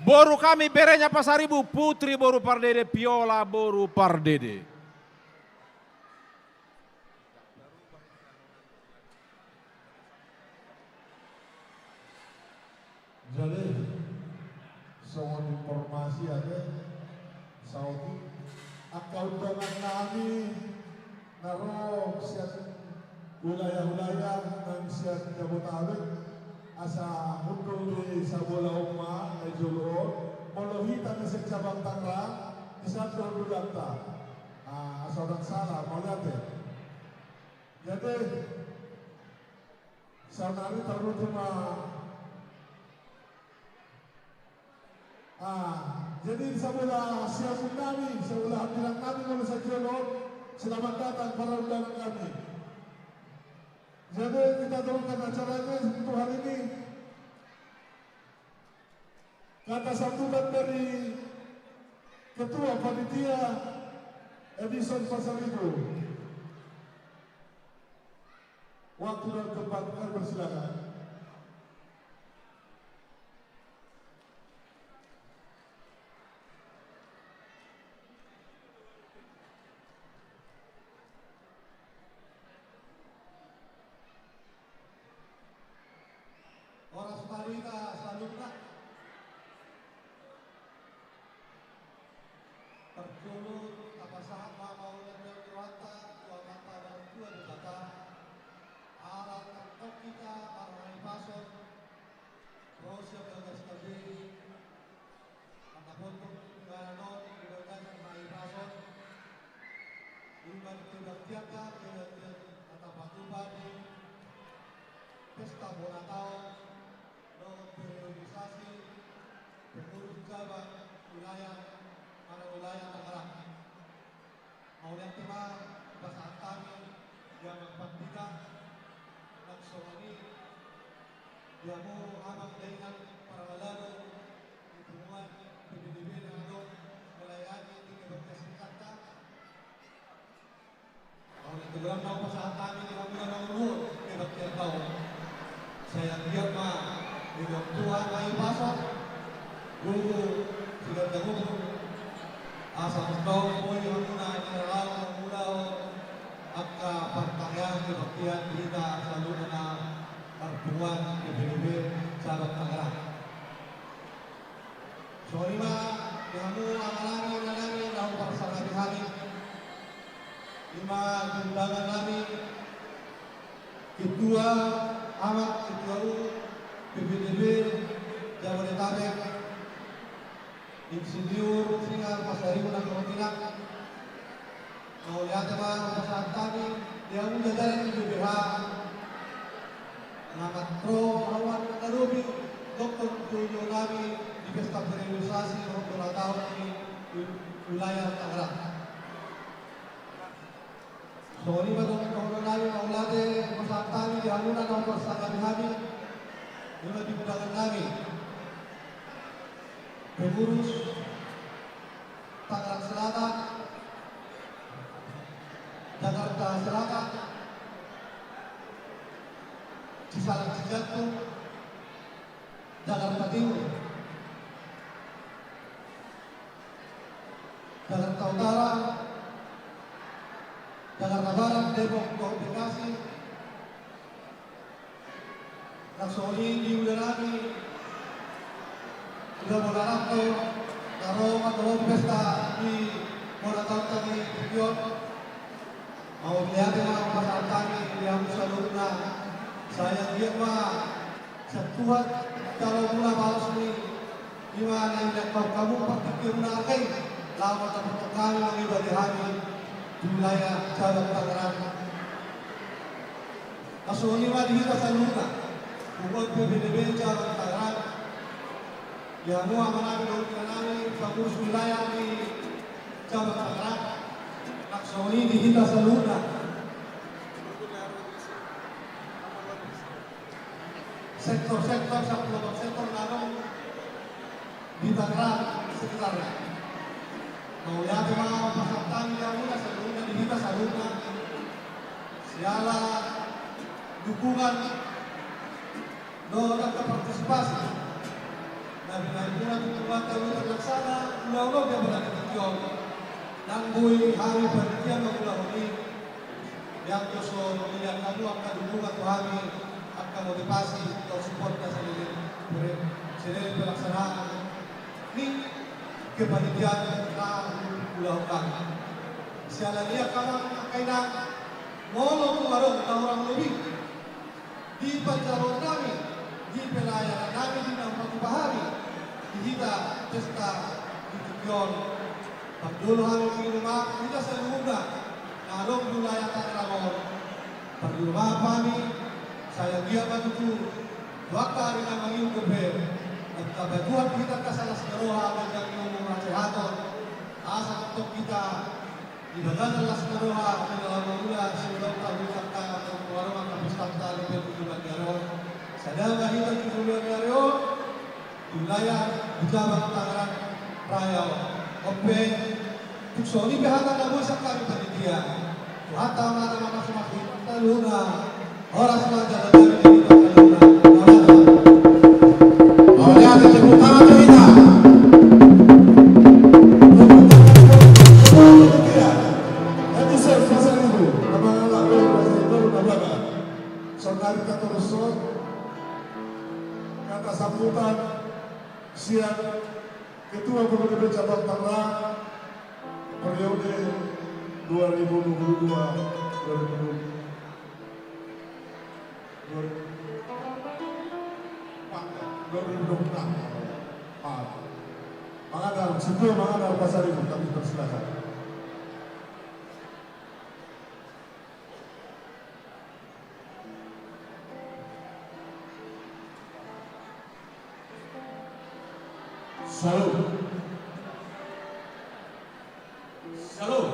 Boru hami berenya Pasaribu, Putri boru Pardede, Piola boru Pardede. Jadi, songon informasi ate, saotik, angka undangan nami na ro sian wilayah-wilayah nang sian Jabodetabek, asa hundul di Sabola on ma na jolo on, molo hita na sian cabang Tangerang, di san do hundulanta. Ah, asa ndang sala, mauliate. Jadi, saonari tarlumobi ma. Ah, jadi Sabola siamun nami, Sabola hambirang nami molo sahat jolo, selamat datang para undangan kami. Jadi kita teruskan acaranya untuk hari ini. Kata sambutan dari Ketua Panitia Edison Pasaribu. Waktu dan tempat, kami persilakan. Horas ma di hita saluhutna. Parjolo tapasahat ma hami rohanta tu Amanta Martua Debata, ala tongtong hita marhahipason, ro sian bagas tabei, mandapothon inganan on di bagasan hahipason, i ma di kebaktianta, kebaktian na tapatupa di pesta bona taon dohot periodisasi pengurus cabang wilayah, mana wilayah Tangerang. Mauliate ma pasahat hami di amang pandita, nang songon i di hamu amang dainang parhalado di punguan P B D B na adong melayani di kebaktian singkatta. Mauliate godang ma pasahat hami di hamuna manguluhon kebaktian taon. Sai anggiat ma didok Tuhan hahipason, gogo, siganjang umur, asa tongtong boi hamuna niralao mangulahon angka partangiangan kebaktian di hita saluhutna parpunguan P B D B cabang Tangerang. Songon i ma di hamu amang nami, inang nami, na huparsangapi hami, i ma di undangan nami, Ketua, Amang Ketua U M P B D B Jabodetabek, Insinyur Sianipar Pasaribu nang rohana. Mauliate ma pasahat hami di hamu jajaran di B P H na mandok hamu na lobi dohot jolo nami di pesta periodisasi dohot bona taon di wilayah Tangerang. Songon i ma dohononnami, mauliate pasahat hami di hamuna na huparsangapi hami, i ma di undangan nami, pengurus Tangerang Selatan, Jakarta Selatan, Cisalak Cijantung, Jakarta Timur, Jakarta Utara, Jakarta Barat, Depok dohot Bekasi, nang songon i di uda nami, uda bona rantau, na ro mandok pesta di bona taonta di tingki on. Mauliate ma pasahat hami di hamu saluhutna, sai anggiat ma sian Tuhan jalo muna balos ni, i ma na niangkon hamu partingkian muna arga i, laho mandapothon hami, mangibati hami di wilayah cabang Tangerang. Nang songon i ma di hita saluhutna, punguan P B D B cabang Tangerang, di hamu amang nami dohot inang nami pengurus wilayah di cabang Tangerang, nang songon i di hita saluhutna. Sektor-sektor, sampulu opat sektor na adong di Tangerang sekitarna. Mauliate ma pasahat hami di hamuna saluhutna, di hita saluhutna, siala dukungan dohot angka partisipasi Na pinaribuna tu Tuhanta, hami terlaksana ulaon on di apala di tingki on. Nang boi hami panitia mangulahon i, yang doso liat hamu angka dukungan tu hami, angka motivasi, tong support na saleleng, saleleng pelaksanaan ni kepanitiaan na ulaon hami. Siala ni i, angka amang, angka inang, molo tung adong na hurang lobi di panjarouon nami, di pelayanan nami, di na patupa hami di hita pesta di tingki on, parjolo hami mangido maaf tu hita saluhutna na adong di wilayah Tangerang on. Parjolo maaf hami, sai anggiat ma tutu tu angka ari na mangihut dope, antaba Tuhan hita angka las ni roha, ganjang ni umur, hasehaton, asa tongtong hita di bagasan las ni roha, di dalam mangula, siulang tahun angka, angka pestanta di pesta ni ari on. Sada ma hita di pesta ni ari on, di wilayah di Jabak Tangerang Raya on. On pe, tung songon i pe hata na boi sian hami panitia. Tuhanta ma na mamasumasu hita saluhutna. Horas ma jala gabe di hita saluhutna. Horas. Mauliate, tepuk tangan tu hita. Happy Saint Pasaribu. Saonari hatorushon, kata sambutan sian Ketua P P D B Cabang Tangerang periode dua ribu dua puluh dua, dua ribu dua puluh, dua ribu dua puluh empat, dua ribu dua puluh enam. Maaf. Mangadar, Ketua Mangadar Pasaribu, kami persilakan. Salam. Salam.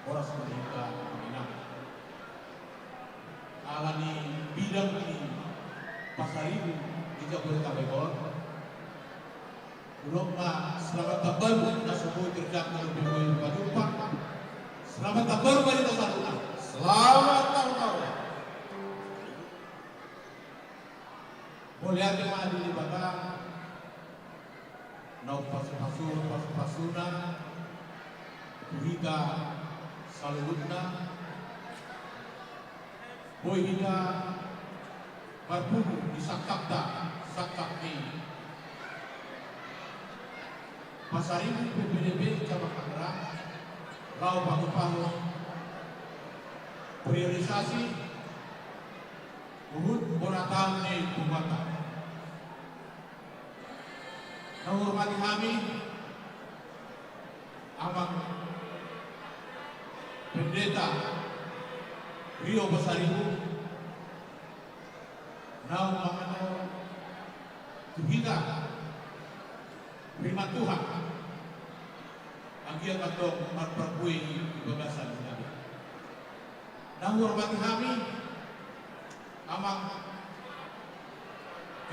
Horas ma di hita, amang inang. Ala ni bidang ni Pasaribu di Jabodetabek on, hudok ma selamat tahun baru, na so boi terjangkau, na so boi pajumpa. Selamat tahun baru ma di hita saluhutna. Selamat tahun baru. Mauliate ma di Debata na umpasupasu, pasupasuna tu hita saluhutna. Boi hita marpungu di sangkapta, sangkap ni Pasaribu P P D B Cabang Tangerang, laho patupahon priorisasi huhut bona taon ni punguanta. Na huhormati hami Amang Pendeta Rio Pasaribu, naung mangato tu hita, Rimantuhan, anggiat antong marparbue di bagasan hita. Na huhormati hami Amang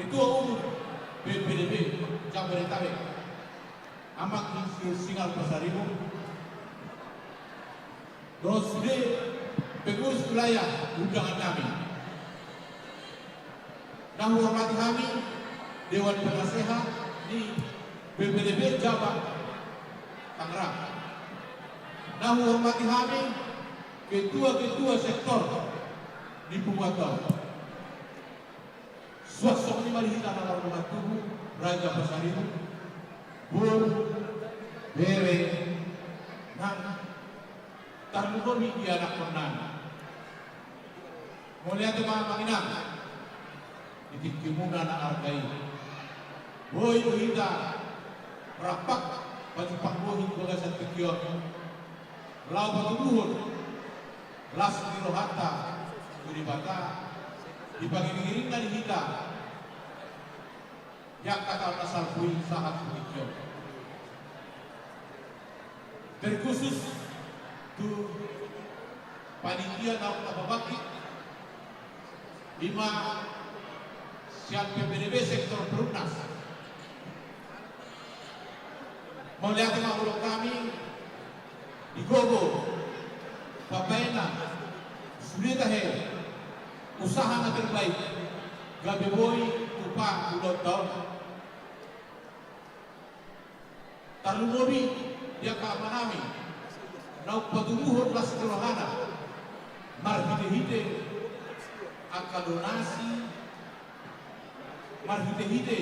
Ketua Umum P P D B Jabodetabek, Amang Insinyur Singal Pasaribu, dohot sude pengurus wilayah undangan nami. Na huhormati hami Dewan Penasehat ni P P D B Cabang Tangerang. Na huhormati hami ketua-ketua sektor ni punguanta on. Suang songon i ma di hita na mardongan tubu, Raja Pasaribu, boru, bere, nang tarlumobi di anakkon nami. Mauliate ma, amang inang, di tingkimuna na arga i. Boi do hita rampak pajumpang bohi di bagasan tingki on, laho patuduhon las ni rohanta tu Debata di pangiringiringna di hita di angka taon na salpu i sahat tu tingki on. Terkhusus tu panitia naung na pabangkit, i ma sian P P D B sektor Perumnas. Mauliate ma hudok hami di gogo, pambahenan, sude tahe, usaha na terbaik. Gabe boi tupa ulaonta on. Tarlumobi di angka amanami naung patumuhon las ni rohana marhitehite angka donasi, marhitehite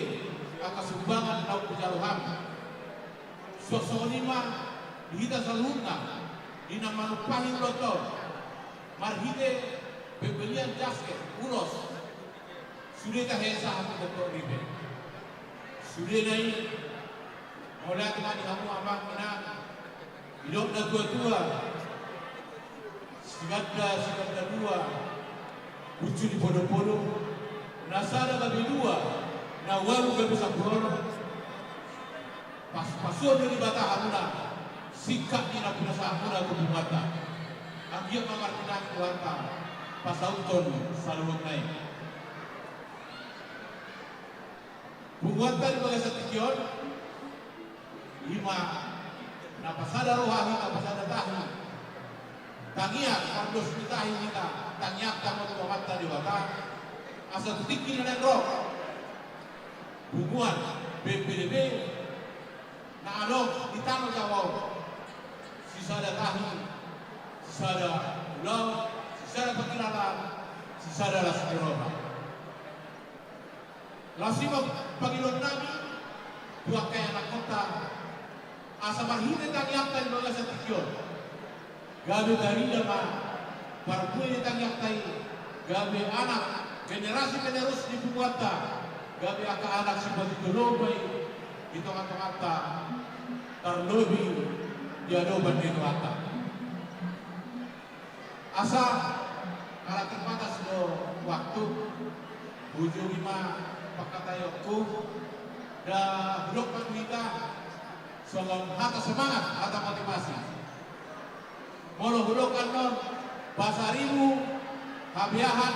angka sumbangan naung hujalo hami. Suang songon i ma di hita saluhutna di na manumpahi ulaonta on marhite pembelian jasket ulos. Sude tahe sahat tu doktor ripe. Sudena i, mauliate ma di hamu amang inang, didok na tuatua, siganda siganda dua, burju di podopodo, na sada gabe dua, na ualu gabe sampulu onom. Pas, pasupasu ni Debata hamuna, singkat ni na pinasahatmuna tu punguanta. Anggiat ma martinangi Tuhanta pasauthon saluhutna i. Punguanta di bagasan tingki on, i ma na pasada roha hita, pasada tahi. Tangiang, pardos ni tahi hita, tangiangta ma tu Amanta Debata. Asa tu tingki na naeng ro, punguan B P D B na adong di Tano Jawa on, sisada tahi, sisada ulaon, sisada parkilalaon, sisada las ni roha. Laos i ma pangidoannami tu angka ianakhonta, asa marhite tangiangta di bagasan tingki on, gabe tarida ma parbue ni tangiangta i, gabe anak generasi penerus ni punguanta, gabe angka anak sipatutu domba i di tongatonganta, tarlobi di adopan ni Tuhanta. Asa ala terbatas do waktu, ujungi ma pangkataionku, da hudok ma tu hita songon hata semangat, hata motivasi. Molo hudok annon, Pasaribu, Habeahan,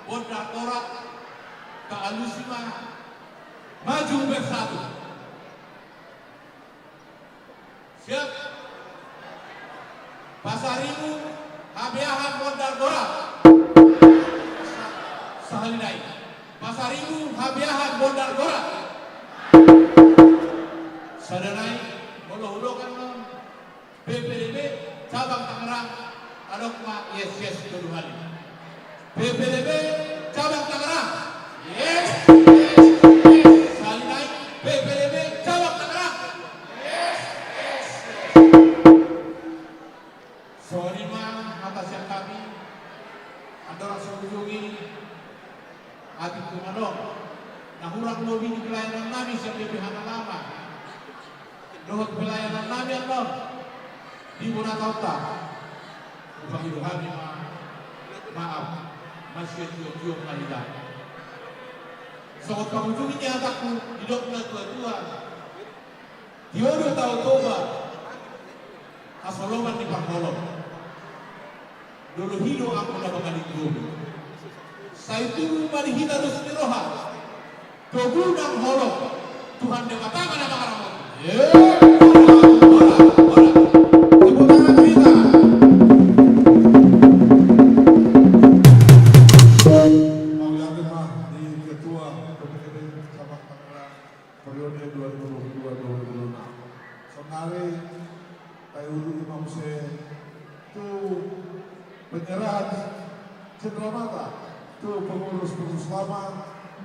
Bondar Torak, taalusi ma, maju bersatu. Siap. Pasaribu, Habeahan, Bondar Torak. Sahali nai. Pasaribu, Habeahan, Bondar Torak. Sada nai, molo hudok annon, P P D B cabang Tangerang, adong ma yes, yes, tolu hali. P P D B cabang Tangerang. Yes, yes, yes. Sahali nai, P P D B cabang Tangerang. Yes, yes, yes. Songon i ma hata sian hami, andorang so hujungi, atik tu manang na hurang lobi ni pelayanannami sian B P H na lama dohot pelayanannami annon di bona taonta, hupangido hami ma maaf, masiatiotio ma hita. Songon pangujungi ni hatangku, didok na tuatua, tio do Tao Toba hasoloman ni parholong. Dolohi do angka na mangalinggomi. Sai tubu ma di hita dos ni roha, togu nang holong, Tuhan Debata ma na mangaramoti. Ye, horas, horas, horas. Tepuk tangan tu hita. Mauliate ma di Ketua P P D B Cabang Tangerang periode dua ribu dua puluh dua dua ribu dua puluh enam. Saonari taujungkon ma muse tu penyerahan cenderamata tu pengurus-pengurus lama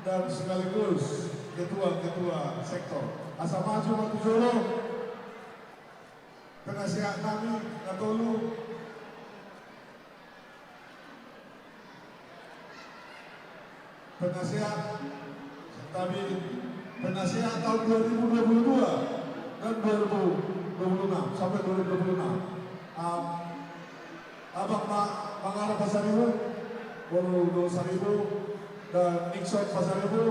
dan sekaligus ketua-ketua sektor. Asa maju ma tu jolo penasehat nami na tolu. Penasehat, tapi penasehat tahun dua ribu dua puluh dua dan dua ribu dua puluh enam sampai dua ribu dua puluh enam. Am, Abang Ma-, Mangara Pasaribu, Boru Dolo Saribu, dan Nixon Pasaribu,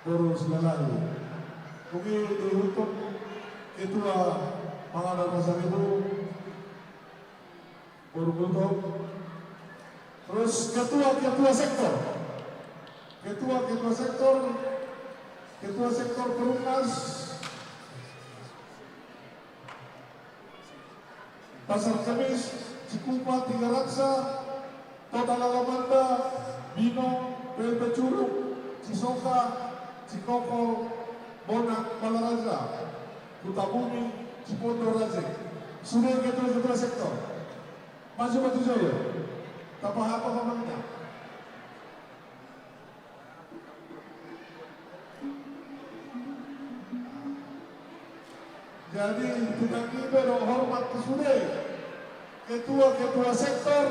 Boru Silalahi. Mungkin dihukum ketua Mangara Pasaribu, Boru Gultom. Terus ketua-ketua sektor. Ketua-ketua sektor. Ketua sektor Perumnas. Pasar Kemis, Cikupa, Tigaraksa, Kota Lalamanda, Bino, Pecuruk, Cisoka, Cikokol, Bonang, Balaraja, Hutabumi, Cipondo, Rajek. Sude ketua-ketua sektor. Maju ma tu jolo. Tapahato ma amang inang. Jadi, pinangido dohot hormat tu sude ketua-ketua sektor,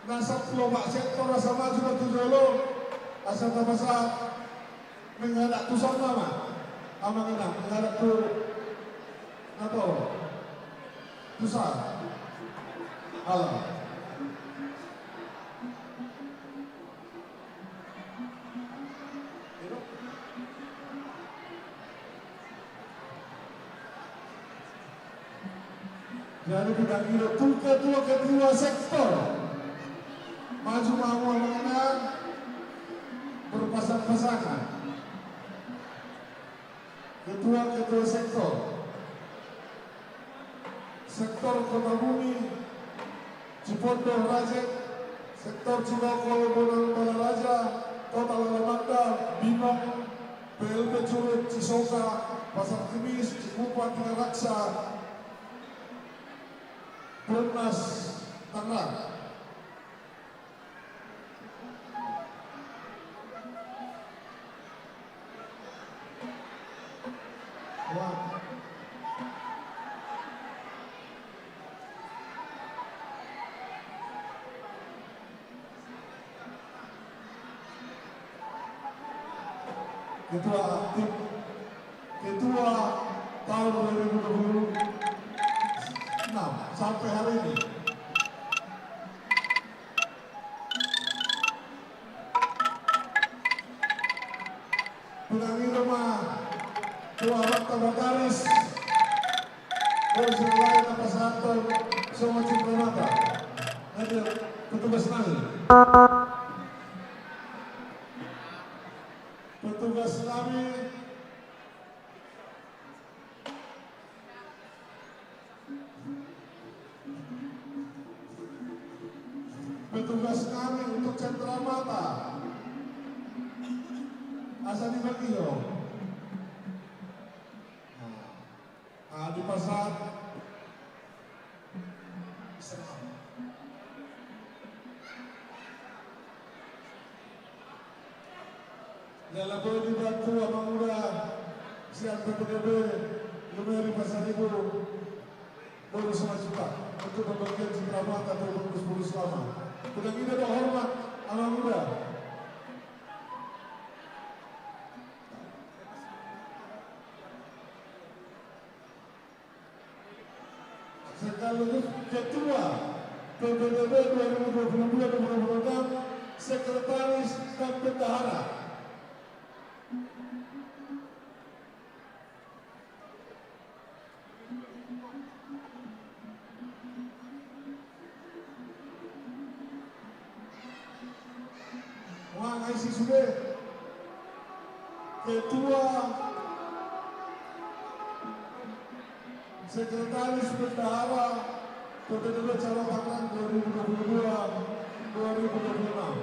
na sampulu opat sektor, asa maju ma tu jolo, asa tapasahat menghadap tu son ma, amang inang, menghadap tu na torop. Tu son. Ala. Jadi, pinangido tu ketua-ketua sektor. Maju ma hamu, amang inang, berpasang-pasangan. Ketua-ketua sektor. Sektor Hutabumi, Cipondo, Rajek, sektor Cikokol, Bonang, Balaraja, Total, Alamanda, Binong, P L P Curug, Cisoka, Pasar Kemis, Cikupa, Tigaraksa, Perumnas, Tangerang. Ketua aktif, ketua tahun dua ribu dua puluh enam sampai hari ini. Pinangido ma tu amanta Bataris. Boru selain na pasahathon songon cindramata. Nanti petugas nami. Petugas nami. Petugas nami untuk cindramata. Asa dibagi jo. Nah, dipasahat. Jala boi dibantu amang uda sian P P D B Lumeri Pasaribu, boru Simanjuntak, untuk pembagian cindramata tu boru Simanjuntak. Pinangido dohot hormat amang uda. Sekaligus ketua P P D B dua ribu dua puluh dua dua ribu dua puluh enam, sekretaris dan bendahara. Mangaisi sude ketua, sekretaris bendahara P P D B Cabang Tangerang dua ribu dua puluh dua dua ribu dua puluh enam.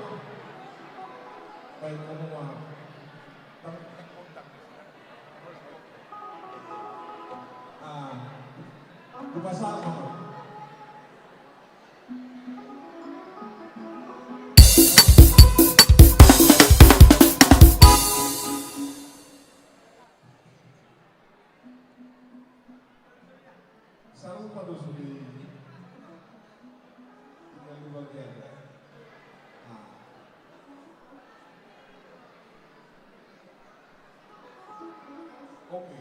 Baik, kamu mau. Ah, dipasahat ma. Sarupa do sude. Tinggal dua bagian. Ah. Oke.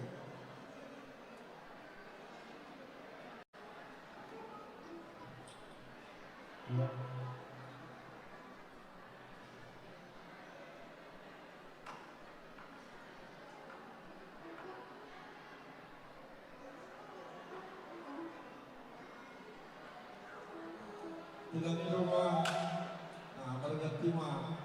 Pinangido ma, ah, marganti ma.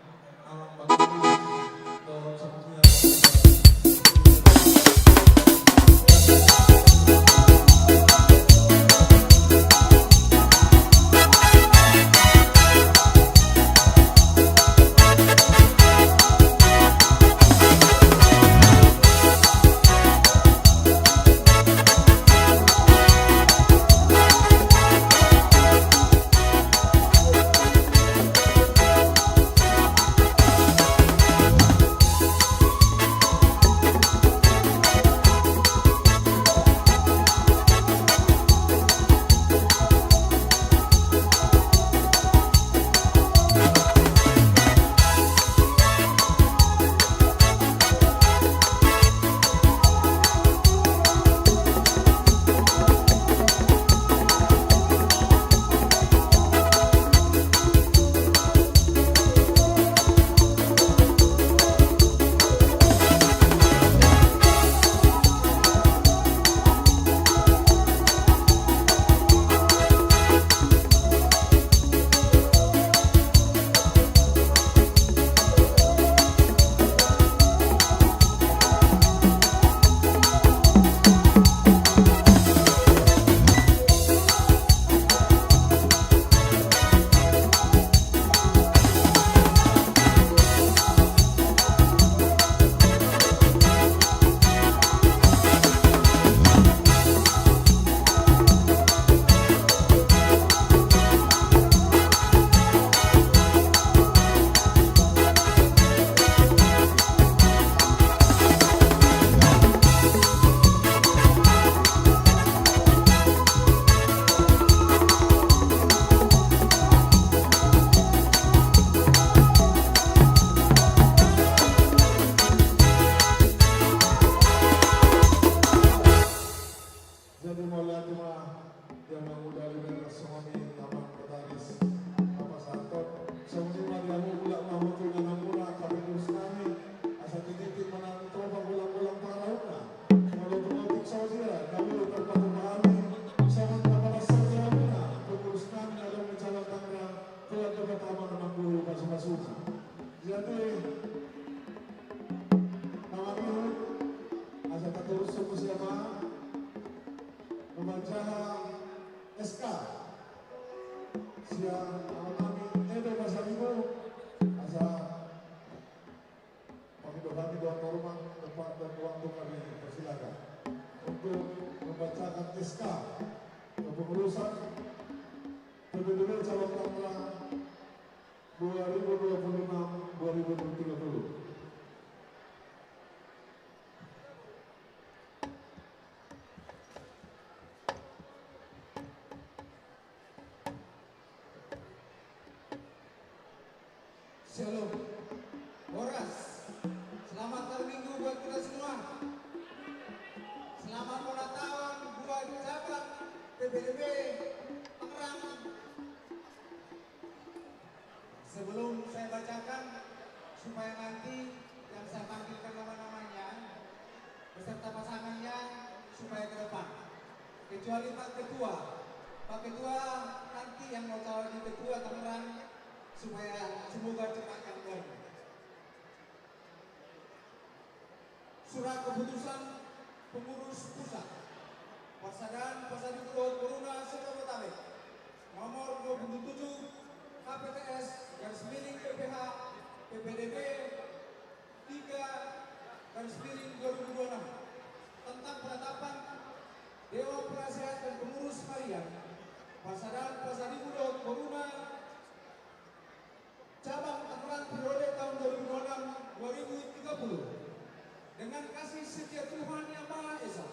Pembacakan S K sian amang nami Edo Pasaribu, asa pangido hami dohot hormat, tempat dan waktu kami persilakan untuk membacakan S K kepengurusan P P D B Cabang Tangerang dua ribu dua puluh enam dua ribu tiga puluh. Shalom. Horas. Selamat hari Minggu buat kita semua. Selamat ulang tahun buat cabang P P D B Tangerang. Sebelum saya bacakan, supaya nanti yang saya panggilkan nama-namanya beserta pasangannya supaya ke depan. Kecuali Pak Ketua. Pak Ketua nanti yang mau calon di Ketua Tangerang supaya semoga cepat yang baru. Surat keputusan pengurus pusat Parsadaan Pasaribu dohot boruna se-Jabodetabek, nomor dua puluh tujuh, K P T S garis miring P P H, P P D B tiga garis miring dua ribu dua puluh enam, tentang penetapan Dewan Penasehat dan Pengurus Harian Parsadaan Pasaribu dohot boruna Cabang Tangerang periode tahun dua ribu dua puluh enam dua ribu tiga puluh. Dengan kasih setia Tuhan Yang Maha Esa,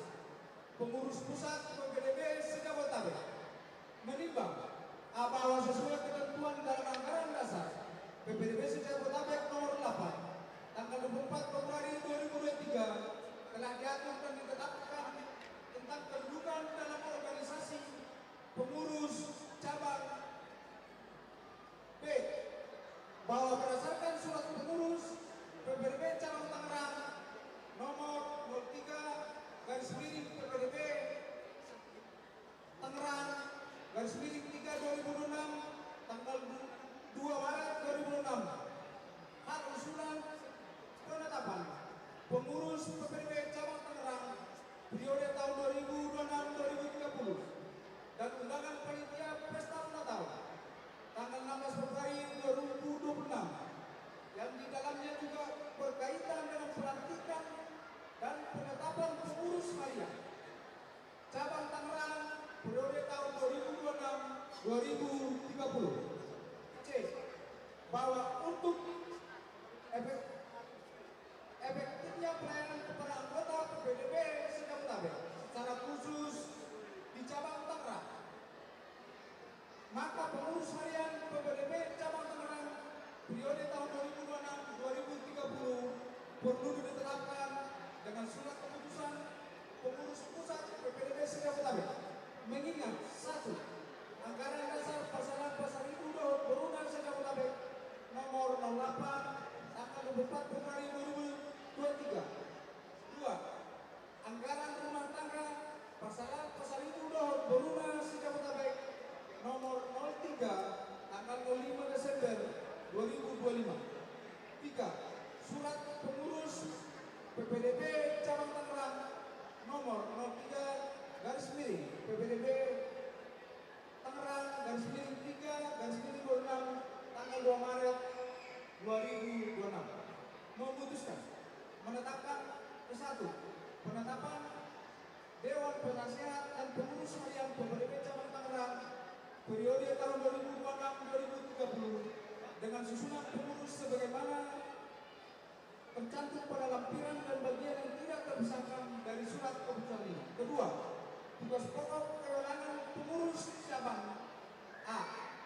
pengurus pusat P P D B se-Jabodetabek menimbang bahwa sesuai ketentuan dalam anggaran dasar P P D B se-Jabodetabek nomor delapan, tanggal dua puluh empat Februari dua ribu dua puluh tiga, telah diatur dan ditetapkan tentang kedudukan dalam organisasi pengurus cabang. B, bahwa berdasarkan surat pengurus P P D B Cabang Tangerang nomor nol tiga garis miring P P D B Tangerang garis miring tiga dua ribu dua puluh enam, tanggal dua Maret dua ribu dua puluh enam, hal usulan penetapan pengurus P P D B Cabang Tangerang periode tahun dua ribu dua puluh enam dua ribu tiga puluh, dan undangan panitia pesta ulang tahun tanggal enam belas Februari dua ribu dua puluh enam, yang di dalamnya juga berkaitan dengan pelantikan dan penetapan pengurus harian Cabang Tangerang periode tahun dua ribu dua puluh enam dua ribu tiga puluh. C, bahwa untuk efek- efektifnya pelayanan kepada anggota P P D B se-Jabodetabek, secara khusus di cabang Tangerang, maka pengurus harian P P D B Cabang Tangerang periode tahun dua ribu dua puluh enam dua ribu tiga puluh perlu ditetapkan dengan surat keputusan pengurus pusat P P D B se-Jabodetabek. Mengingat, satu, anggaran dasar Parsadaan Pasaribu dohot boruna se-Jabodetabek nomor nol delapan, tanggal dua puluh empat Februari dua ribu dua puluh tiga. Dua, anggaran rumah tangga Parsadaan Pasaribu dohot boruna se-Jabodetabek nomor nol tiga, tanggal nol lima Desember dua ribu dua puluh lima. Tiga, surat pengurus P P D B Cabang Tangerang nomor nol tiga garis miring P P D B Tangerang garis miring tiga garis miring dua puluh enam, tanggal dua Maret dua ribu dua puluh enam, memutuskan menetapkan, ke satu, penetapan Dewan Penasehat dan Pengurus Harian P P D B Cabang Tangerang periode tahun dua ribu dua puluh enam dua ribu tiga puluh dengan susunan pengurus sebagaimana tercantum pada lampiran dan bagian yang tidak terpisahkan dari surat keputusan ini. Kedua, tugas pokok kewenangan pengurus cabang: A,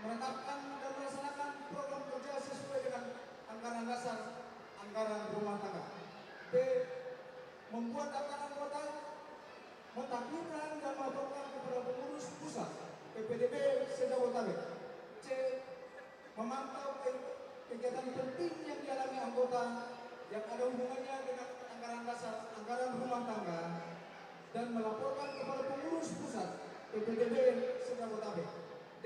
menetapkan dan melaksanakan program kerja sesuai dengan anggaran dasar, anggaran rumah tangga. B, membuat daftar anggota, mentakbirkan dan melaporkan kepada pengurus pusat P P D B se-Jabodetabek. C, memantau ke- kegiatan penting yang dialami anggota yang ada hubungannya dengan anggaran dasar, anggaran rumah tangga, dan melaporkan kepada pengurus pusat P P D B se-Jabodetabek. D,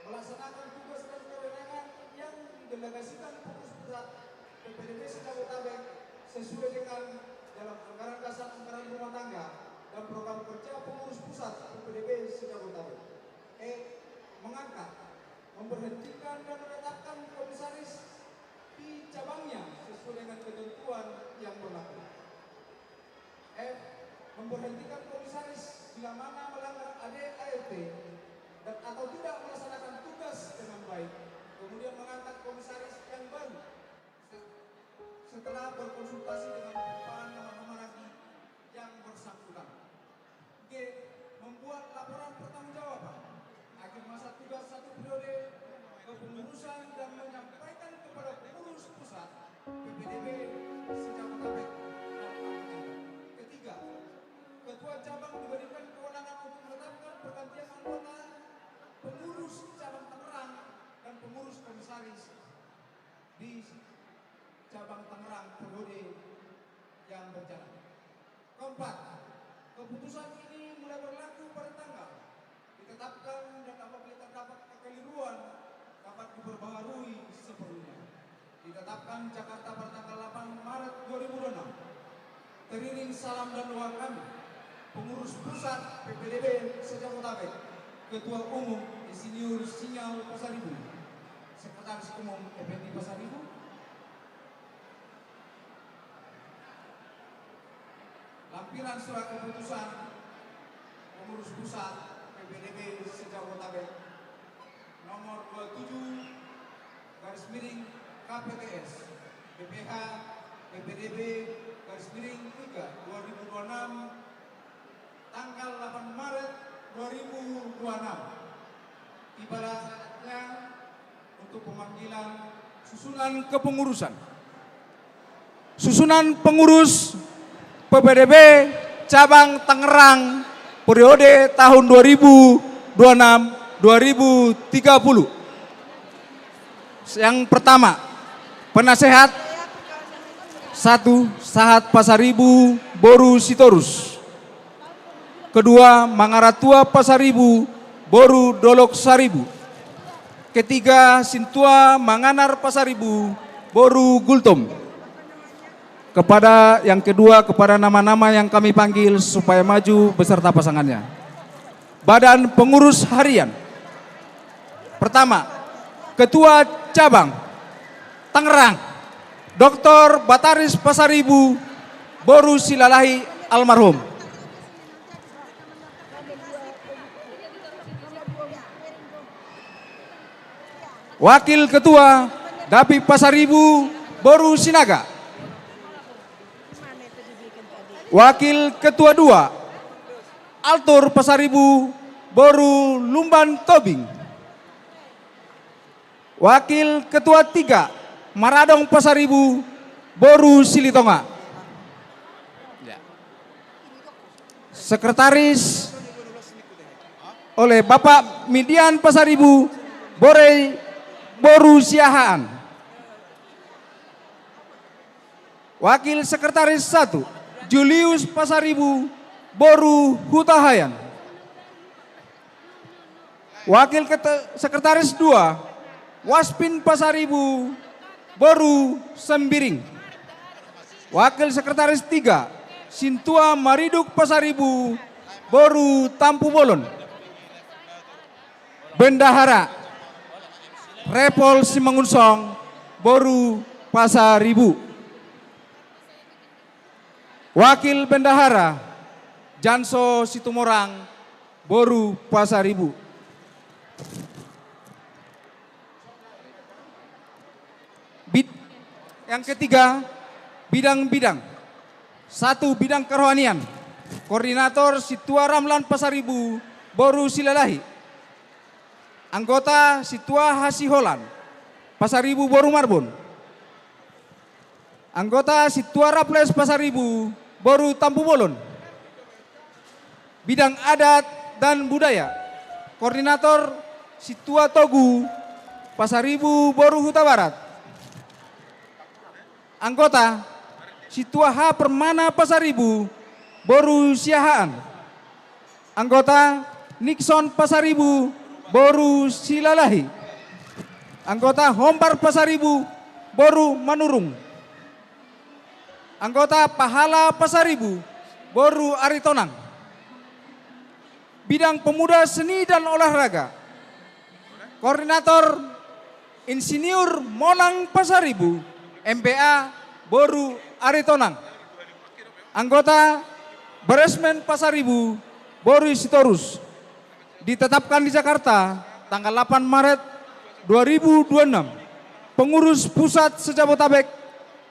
melaksanakan tugas dan kewenangan yang didelegasikan pengurus pusat P P D B se-Jabodetabek sesuai dengan dalam anggaran dasar, anggaran rumah tangga, dan program kerja pengurus pusat P P D B se-Jabodetabek. E, mengangkat, memberhentikan dan menetapkan komisaris di cabangnya sesuai dengan ketentuan yang berlaku. F, memberhentikan komisaris bila mana melanggar A D A R T dan atau tidak melaksanakan tugas dengan baik, kemudian mengangkat komisaris yang baru se-, setelah berkonsultasi dengan para nama-nama lagi yang bersangkutan. G, membuat laporan pertanggungjawaban akhir masa tugas satu periode kepengurusan dan menyampaikan kepada pengurus pusat P P D B se-Jabodetabek. Ketiga, ketua cabang diberikan kewenangan untuk menetapkan pergantian anggota pengurus cabang Tangerang dan pengurus komisaris di cabang Tangerang periode yang berjalan. Keempat, keputusan ini mulai berlaku pada tanggal ditetapkan dan apabila terdapat kekeliruan dapat diperbaharui seperlunya. Ditetapkan Jakarta pada tanggal delapan Maret dua ribu dua puluh enam. Teriring salam dan doa kami, pengurus pusat P P D B se-Jabodetabek, Ketua Umum Insinyur Sinyal Pasaribu, Sekretaris Umum F N I Pasaribu, lampiran surat keputusan pengurus pusat P P D B se-Jabodetabek nomor dua puluh tujuh garis miring K P T S B P H P P D B garis miring tiga dua ribu dua puluh enam, tanggal delapan Maret dua ribu dua puluh enam. Tibalah saatnya untuk pemanggilan susunan kepengurusan. Susunan pengurus P P D B cabang Tangerang periode tahun dua ribu dua puluh enam dua ribu tiga puluh. Yang pertama, penasehat satu, Sahat Pasaribu boru Sitorus. Kedua, Mangaratua Pasaribu boru Dolok Saribu. Ketiga, Sintua Manganar Pasaribu boru Gultom. Kepada yang kedua, kepada nama-nama yang kami panggil supaya maju beserta pasangannya. Badan Pengurus Harian. Pertama, Ketua Cabang Tangerang, Doktor Bataris Pasaribu boru Silalahi almarhum. Wakil Ketua, Dapi Pasaribu boru Sinaga. Wakil Ketua dua, Altur Pasaribu boru Lumban Tobing. Wakil Ketua tiga, Maradong Pasaribu boru Silitonga. Ya. Sekretaris oleh Bapak Midian Pasaribu boru, boru Siahaan. Wakil Sekretaris satu, Julius Pasaribu boru Hutahaean. Wakil Kete-, Sekretaris dua, Waspin Pasaribu boru Sembiring. Wakil Sekretaris tiga, Sintua Mariduk Pasaribu boru Tampubolon. Bendahara, Repol Simangunsong boru Pasaribu. Wakil Bendahara, Janso Situmorang boru Pasaribu. Bid-, yang ketiga, bidang-bidang. Satu, bidang kerohanian. Koordinator, Sintua Ramlan Pasaribu boru Silalahi. Anggota, Sintua Hasiholan Pasaribu boru Marbun. Anggota, Sintua Raffles Pasaribu boru Tampubolon. Bidang adat dan budaya. Koordinator, Sintua Togu Pasaribu boru Hutabarat. Anggota, Sintua H Permana Pasaribu boru Siahaan. Anggota, Nixon Pasaribu boru Silalahi. Anggota, Hombar Pasaribu boru Manurung. Anggota, Pahala Pasaribu boru Aritonang. Bidang Pemuda, Seni dan Olahraga, Koordinator Insinyur Monang Pasaribu, M B A, Boru Aritonang. Anggota Baresmen Pasaribu, Boru Sitorus. Ditetapkan di Jakarta tanggal delapan Maret dua ribu dua puluh enam, pengurus pusat se-Jabotabek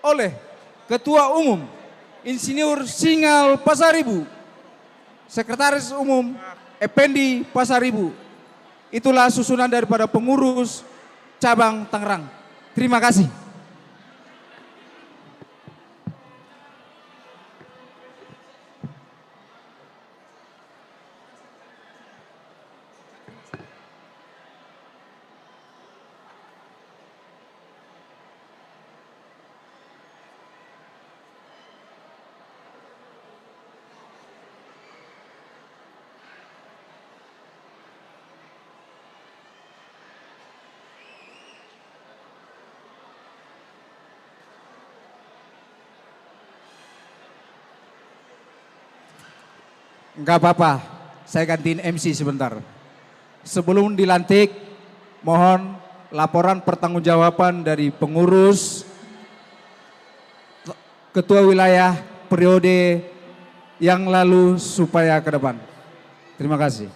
oleh Ketua Umum Insinyur Singal Pasaribu, Sekretaris Umum Effendi Pasaribu. Itulah susunan daripada pengurus cabang Tangerang. Terima kasih. Nggak apa-apa, saya gantiin M C sebentar. Sebelum dilantik, mohon laporan pertanggungjawaban dari pengurus, ketua wilayah periode yang lalu supaya ke depan. Terima kasih.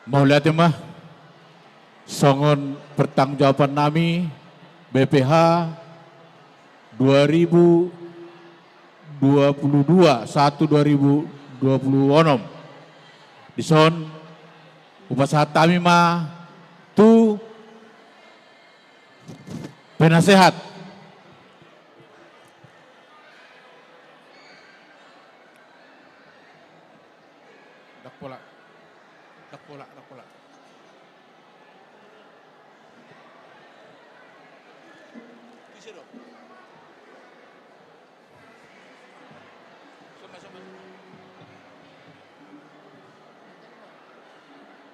Mauliate ma. Songon pertanggungjawaban nami, B P H dua ribu dua puluh dua, satu dua ribu dua puluh enam. Dison, hupasahat hami ma tu penasehat. Ndang pola. Ndang pola, ndang pola.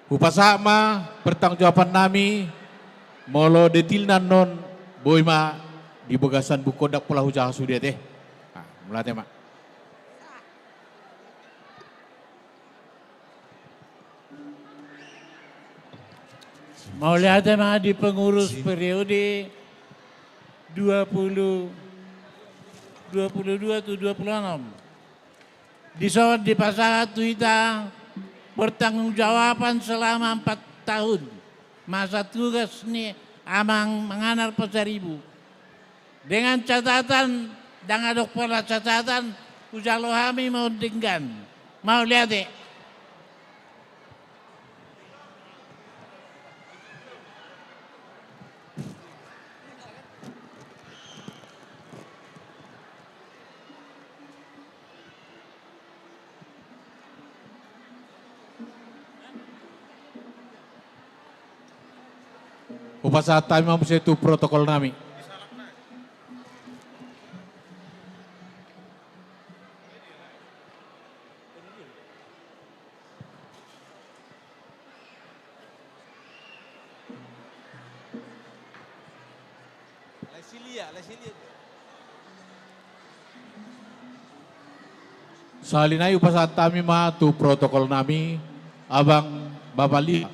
Hupasahat ma pertanggungjawaban nami, molo detilna annon boi ma di bagasan buku, ndang pola hujaha sude ate. Nah, mauliate ma. Mauliate ma di pengurus periode dua puluh, dua puluh dua tu dua puluh enam. Dison dipasahat tu hita pertanggungjawaban selama empat tahun masa tugas ni Amang Manganar Pasaribu. Dengan catatan, ndang adong pola catatan, hujalo hami ma on denggan. Mauliate. Hupasahat hami ma muse tu protokol nami. Sahali nai hupasahat hami ma tu protokol nami, Abang Bapak Lima.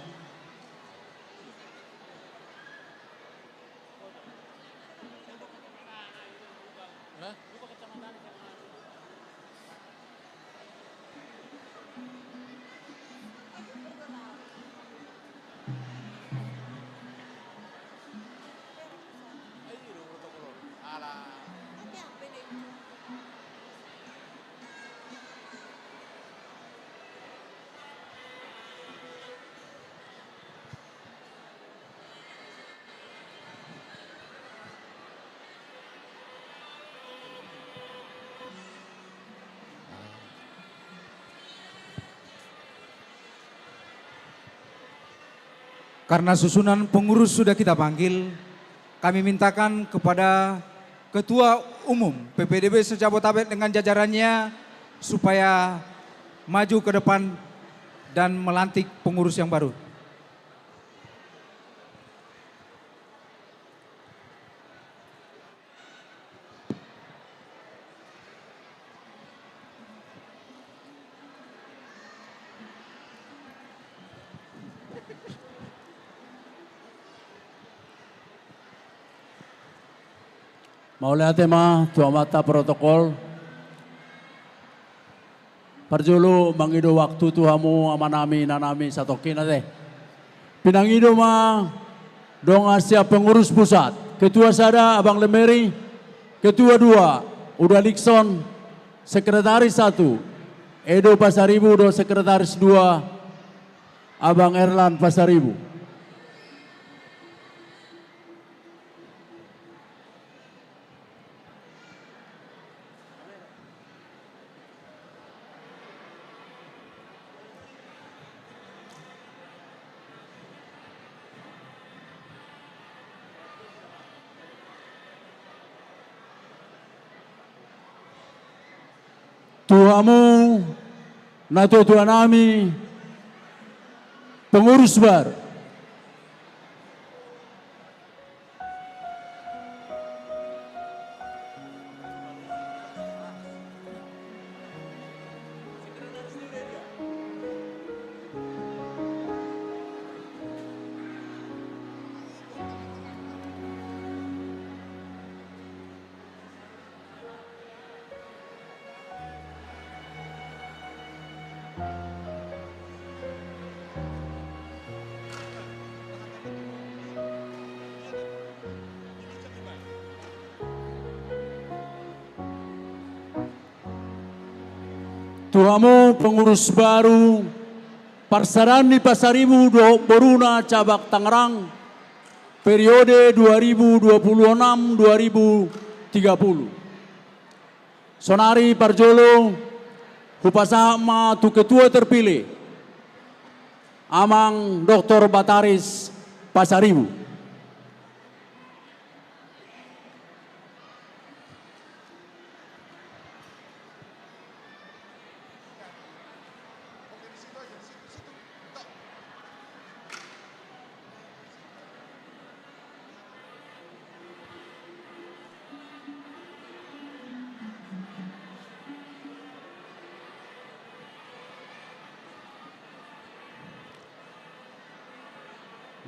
Karena susunan pengurus sudah kita panggil, kami mintakan kepada Ketua Umum P P D B se-Jabodetabek dengan jajarannya supaya maju ke depan dan melantik pengurus yang baru. Mauliate ma tu amanta protokol. Parjolo mangido waktu tu hamu amanami inanami satongkin ate. Pinangido ma dongan sian pengurus pusat, ketua sada Abang Lemeri, ketua dua Uda Nixon, sekretaris satu Edo Pasaribu dohot sekretaris dua Abang Erlan Pasaribu. Tu hamu natuatuanami pengurus baru. Tu hamu pengurus baru Parsadaan ni Pasaribu dohot boruna cabang Tangerang, periode dua ribu dua puluh enam dua ribu tiga puluh. Sonari parjolo hupasahat ma tu ketua terpilih, Amang Doktor Bataris Pasaribu.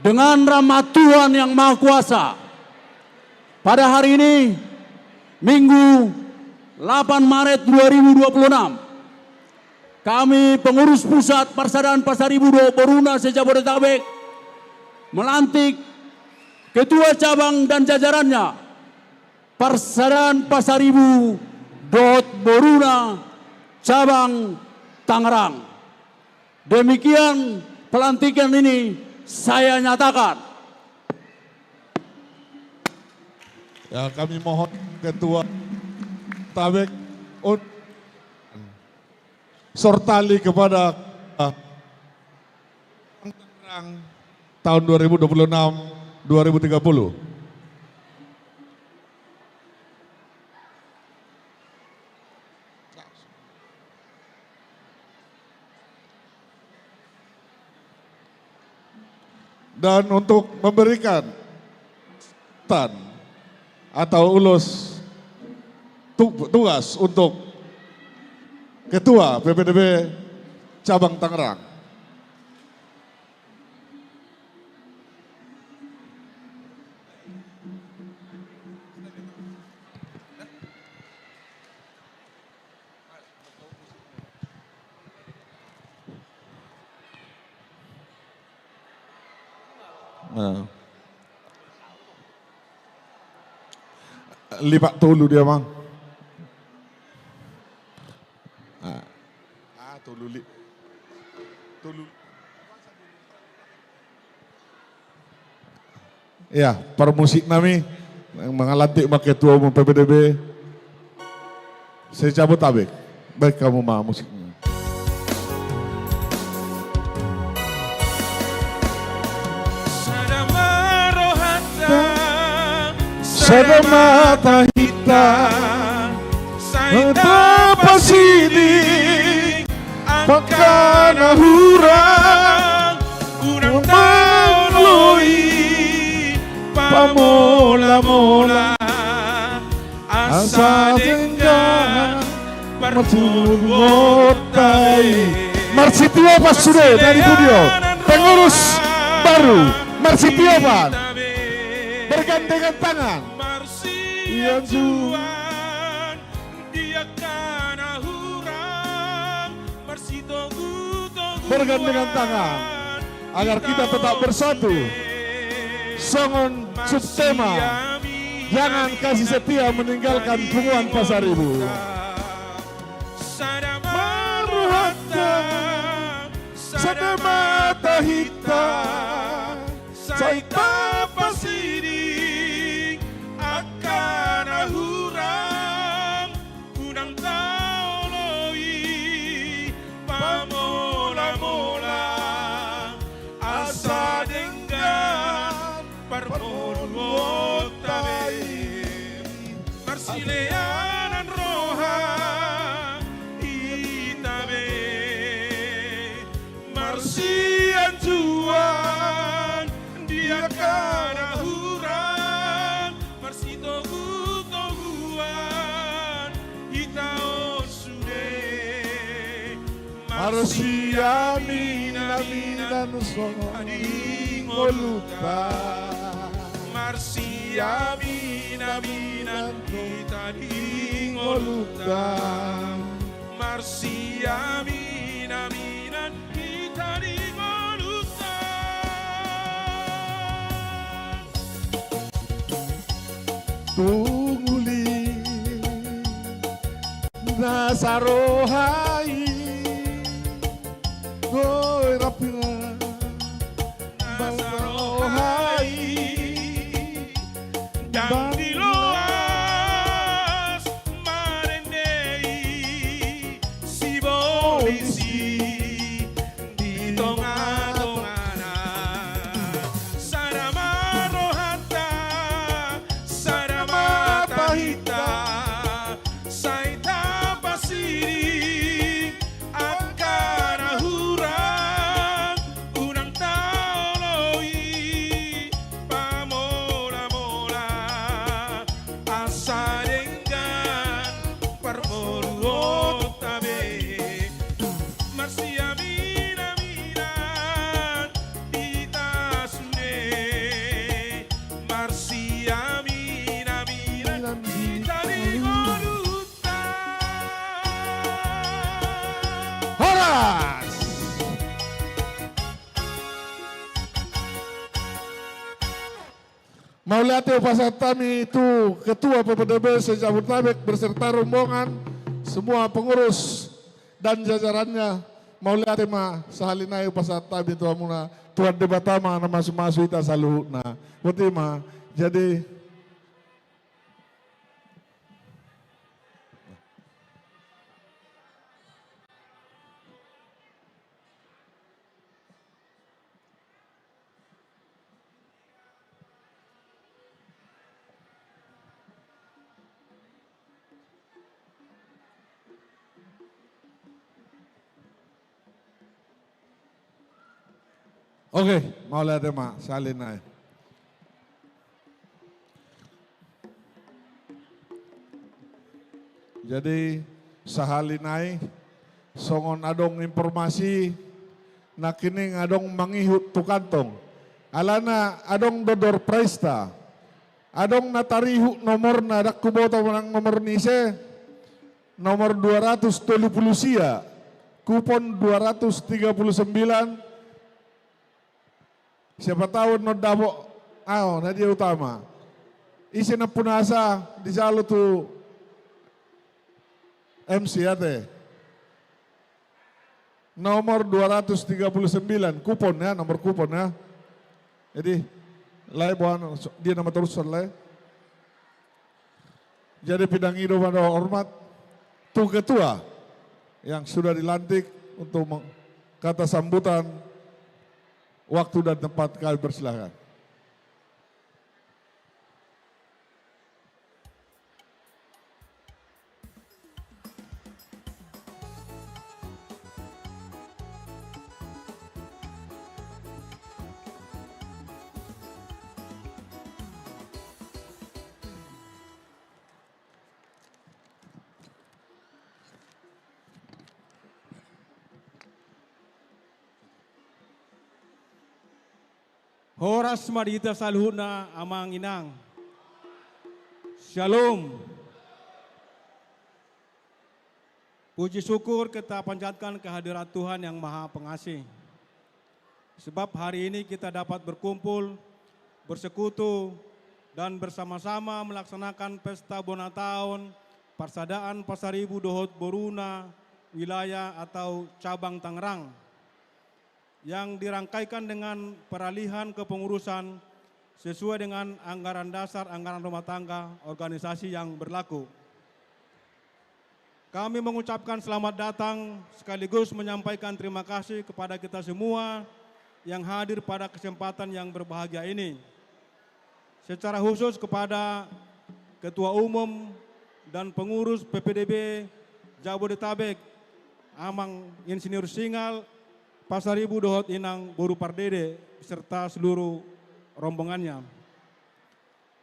Dengan rahmat Tuhan Yang Maha Kuasa, pada hari ini, Minggu, delapan Maret dua ribu dua puluh enam, kami pengurus pusat Parsadaan Pasaribu dohot boruna se-Jabodetabek melantik ketua cabang dan jajarannya, Parsadaan Pasaribu dohot boruna cabang Tangerang. Demikian pelantikan ini saya nyatakan. Ya, kami mohon Ketua Tabek un-, sortali kepada, ah, tahun dua ribu dua puluh enam, dua ribu tiga puluh. Dan untuk memberikan tan atau ulos tu-, tugas untuk Ketua P P D B Cabang Tangerang. Nah. Lipat tolu dia, Mang. Ah. Ah, tolu li-, tolu. Ya, parmusik nami, mangalantik ma Ketua Umum P P D B se-Jabodetabek. Baen hamu ma musikna. Sada ma rohanta, Sada ma tahinta, sai tapasiding angka na hurang, unang taoloi pamolamola, asa denggan parmoluonta be. Marsitio pa sude na di pudio, pengurus baru, marsitio pa. Bergandengan tangan. Marsianjuan di angka na hurang, marsitogutoguan. Bergandengan tangan agar kita tetap bersatu. Songon subtema, jangan kasih setia meninggalkan punguan Pasaribu. Sada ma rohanta, sada ma tahinta, sai tapasiding angka na hurang, unang taoloi pamolamola, asa denggan parmoluonta be. Marsileanan roha hita be, marsianjuan di angka na hurang, marsitogutoguan hita on sude. Marsiaminaminan songon i ngolunta. Marsiaminaminan hita di ngolunta. Marsiaminaminan hita di ngolunta. Tung uli na saroha i, goera pina na saroha i, ndang diloas marende i sibolis i di tongatongana. Sada ma rohanta, sada ma tahinta, sai tapasiding angka na hurang, unang taoloi pamolamola, asa denggan parmoluonta be. Marsiaminaminan hita sude, marsiaminaminan hita di ngolunta. Horas. Mauliate hupasahat hami tu Ketua P P D B se-Jabodetabek berserta rombongan, semua pengurus dan jajarannya. Mauliate ma, sahali nai hupasahat hami tu hamuna, Tuhan Debata ma na mamasu-masu hita saluhutna. Boti ma. Jadi, oke, mauliate ma, sahali nai. Jadi, sahali nai, songon adong informasi, nangkining adong mangihut tu kantong. Alana adong do door prize-ta. Adong na tarihut nomorna, ndang huboto manang nomor ni ise, nomor dua ratus tolu pulu sia, kupon dua ratus tiga pulu sembilan, siapa tahu annon dapot, ah, na dia utama. Ise nampunasa, dijalo tu M C ate. Nomor dua ratus tiga puluh sembilan, kupon ya, nomor kupon ya. Jadi, lae boan, dia nama terus lae. Jadi, pinangido ma hormat tu ketua yang sudah dilantik untuk meng-, kata sambutan, waktu dan tempat kami persilahkan. Horas ma di hita saluhutna, amang inang. Shalom. Puji syukur kita panjatkan kehadirat Tuhan yang Maha Pengasih. Sebab hari ini kita dapat berkumpul, bersekutu, dan bersama-sama melaksanakan pesta bona taon Parsadaan Pasaribu dohot boruna wilayah atau cabang Tangerang, yang dirangkaikan dengan peralihan kepengurusan sesuai dengan anggaran dasar anggaran rumah tangga organisasi yang berlaku. Kami mengucapkan selamat datang sekaligus menyampaikan terima kasih kepada kita semua yang hadir pada kesempatan yang berbahagia ini. Secara khusus kepada Ketua Umum dan Pengurus P P D B Jabodetabek, Amang Insinyur Singal Pasaribu dohot Inang Boru Pardede, beserta seluruh rombongannya.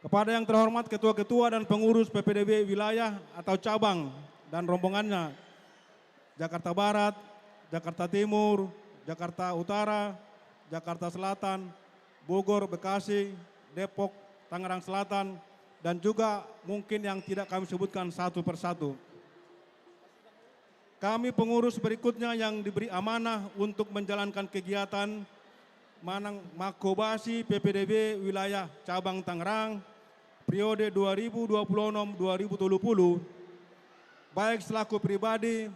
Kepada yang terhormat Ketua-Ketua dan Pengurus P P D B Wilayah atau Cabang dan rombongannya, Jakarta Barat, Jakarta Timur, Jakarta Utara, Jakarta Selatan, Bogor, Bekasi, Depok, Tangerang Selatan, dan juga mungkin yang tidak kami sebutkan satu per satu. Kami pengurus berikutnya yang diberi amanah untuk menjalankan kegiatan manang manghobasi P P D B wilayah cabang Tangerang periode dua ribu dua puluh enam dua ribu tolu puluh, baik selaku pribadi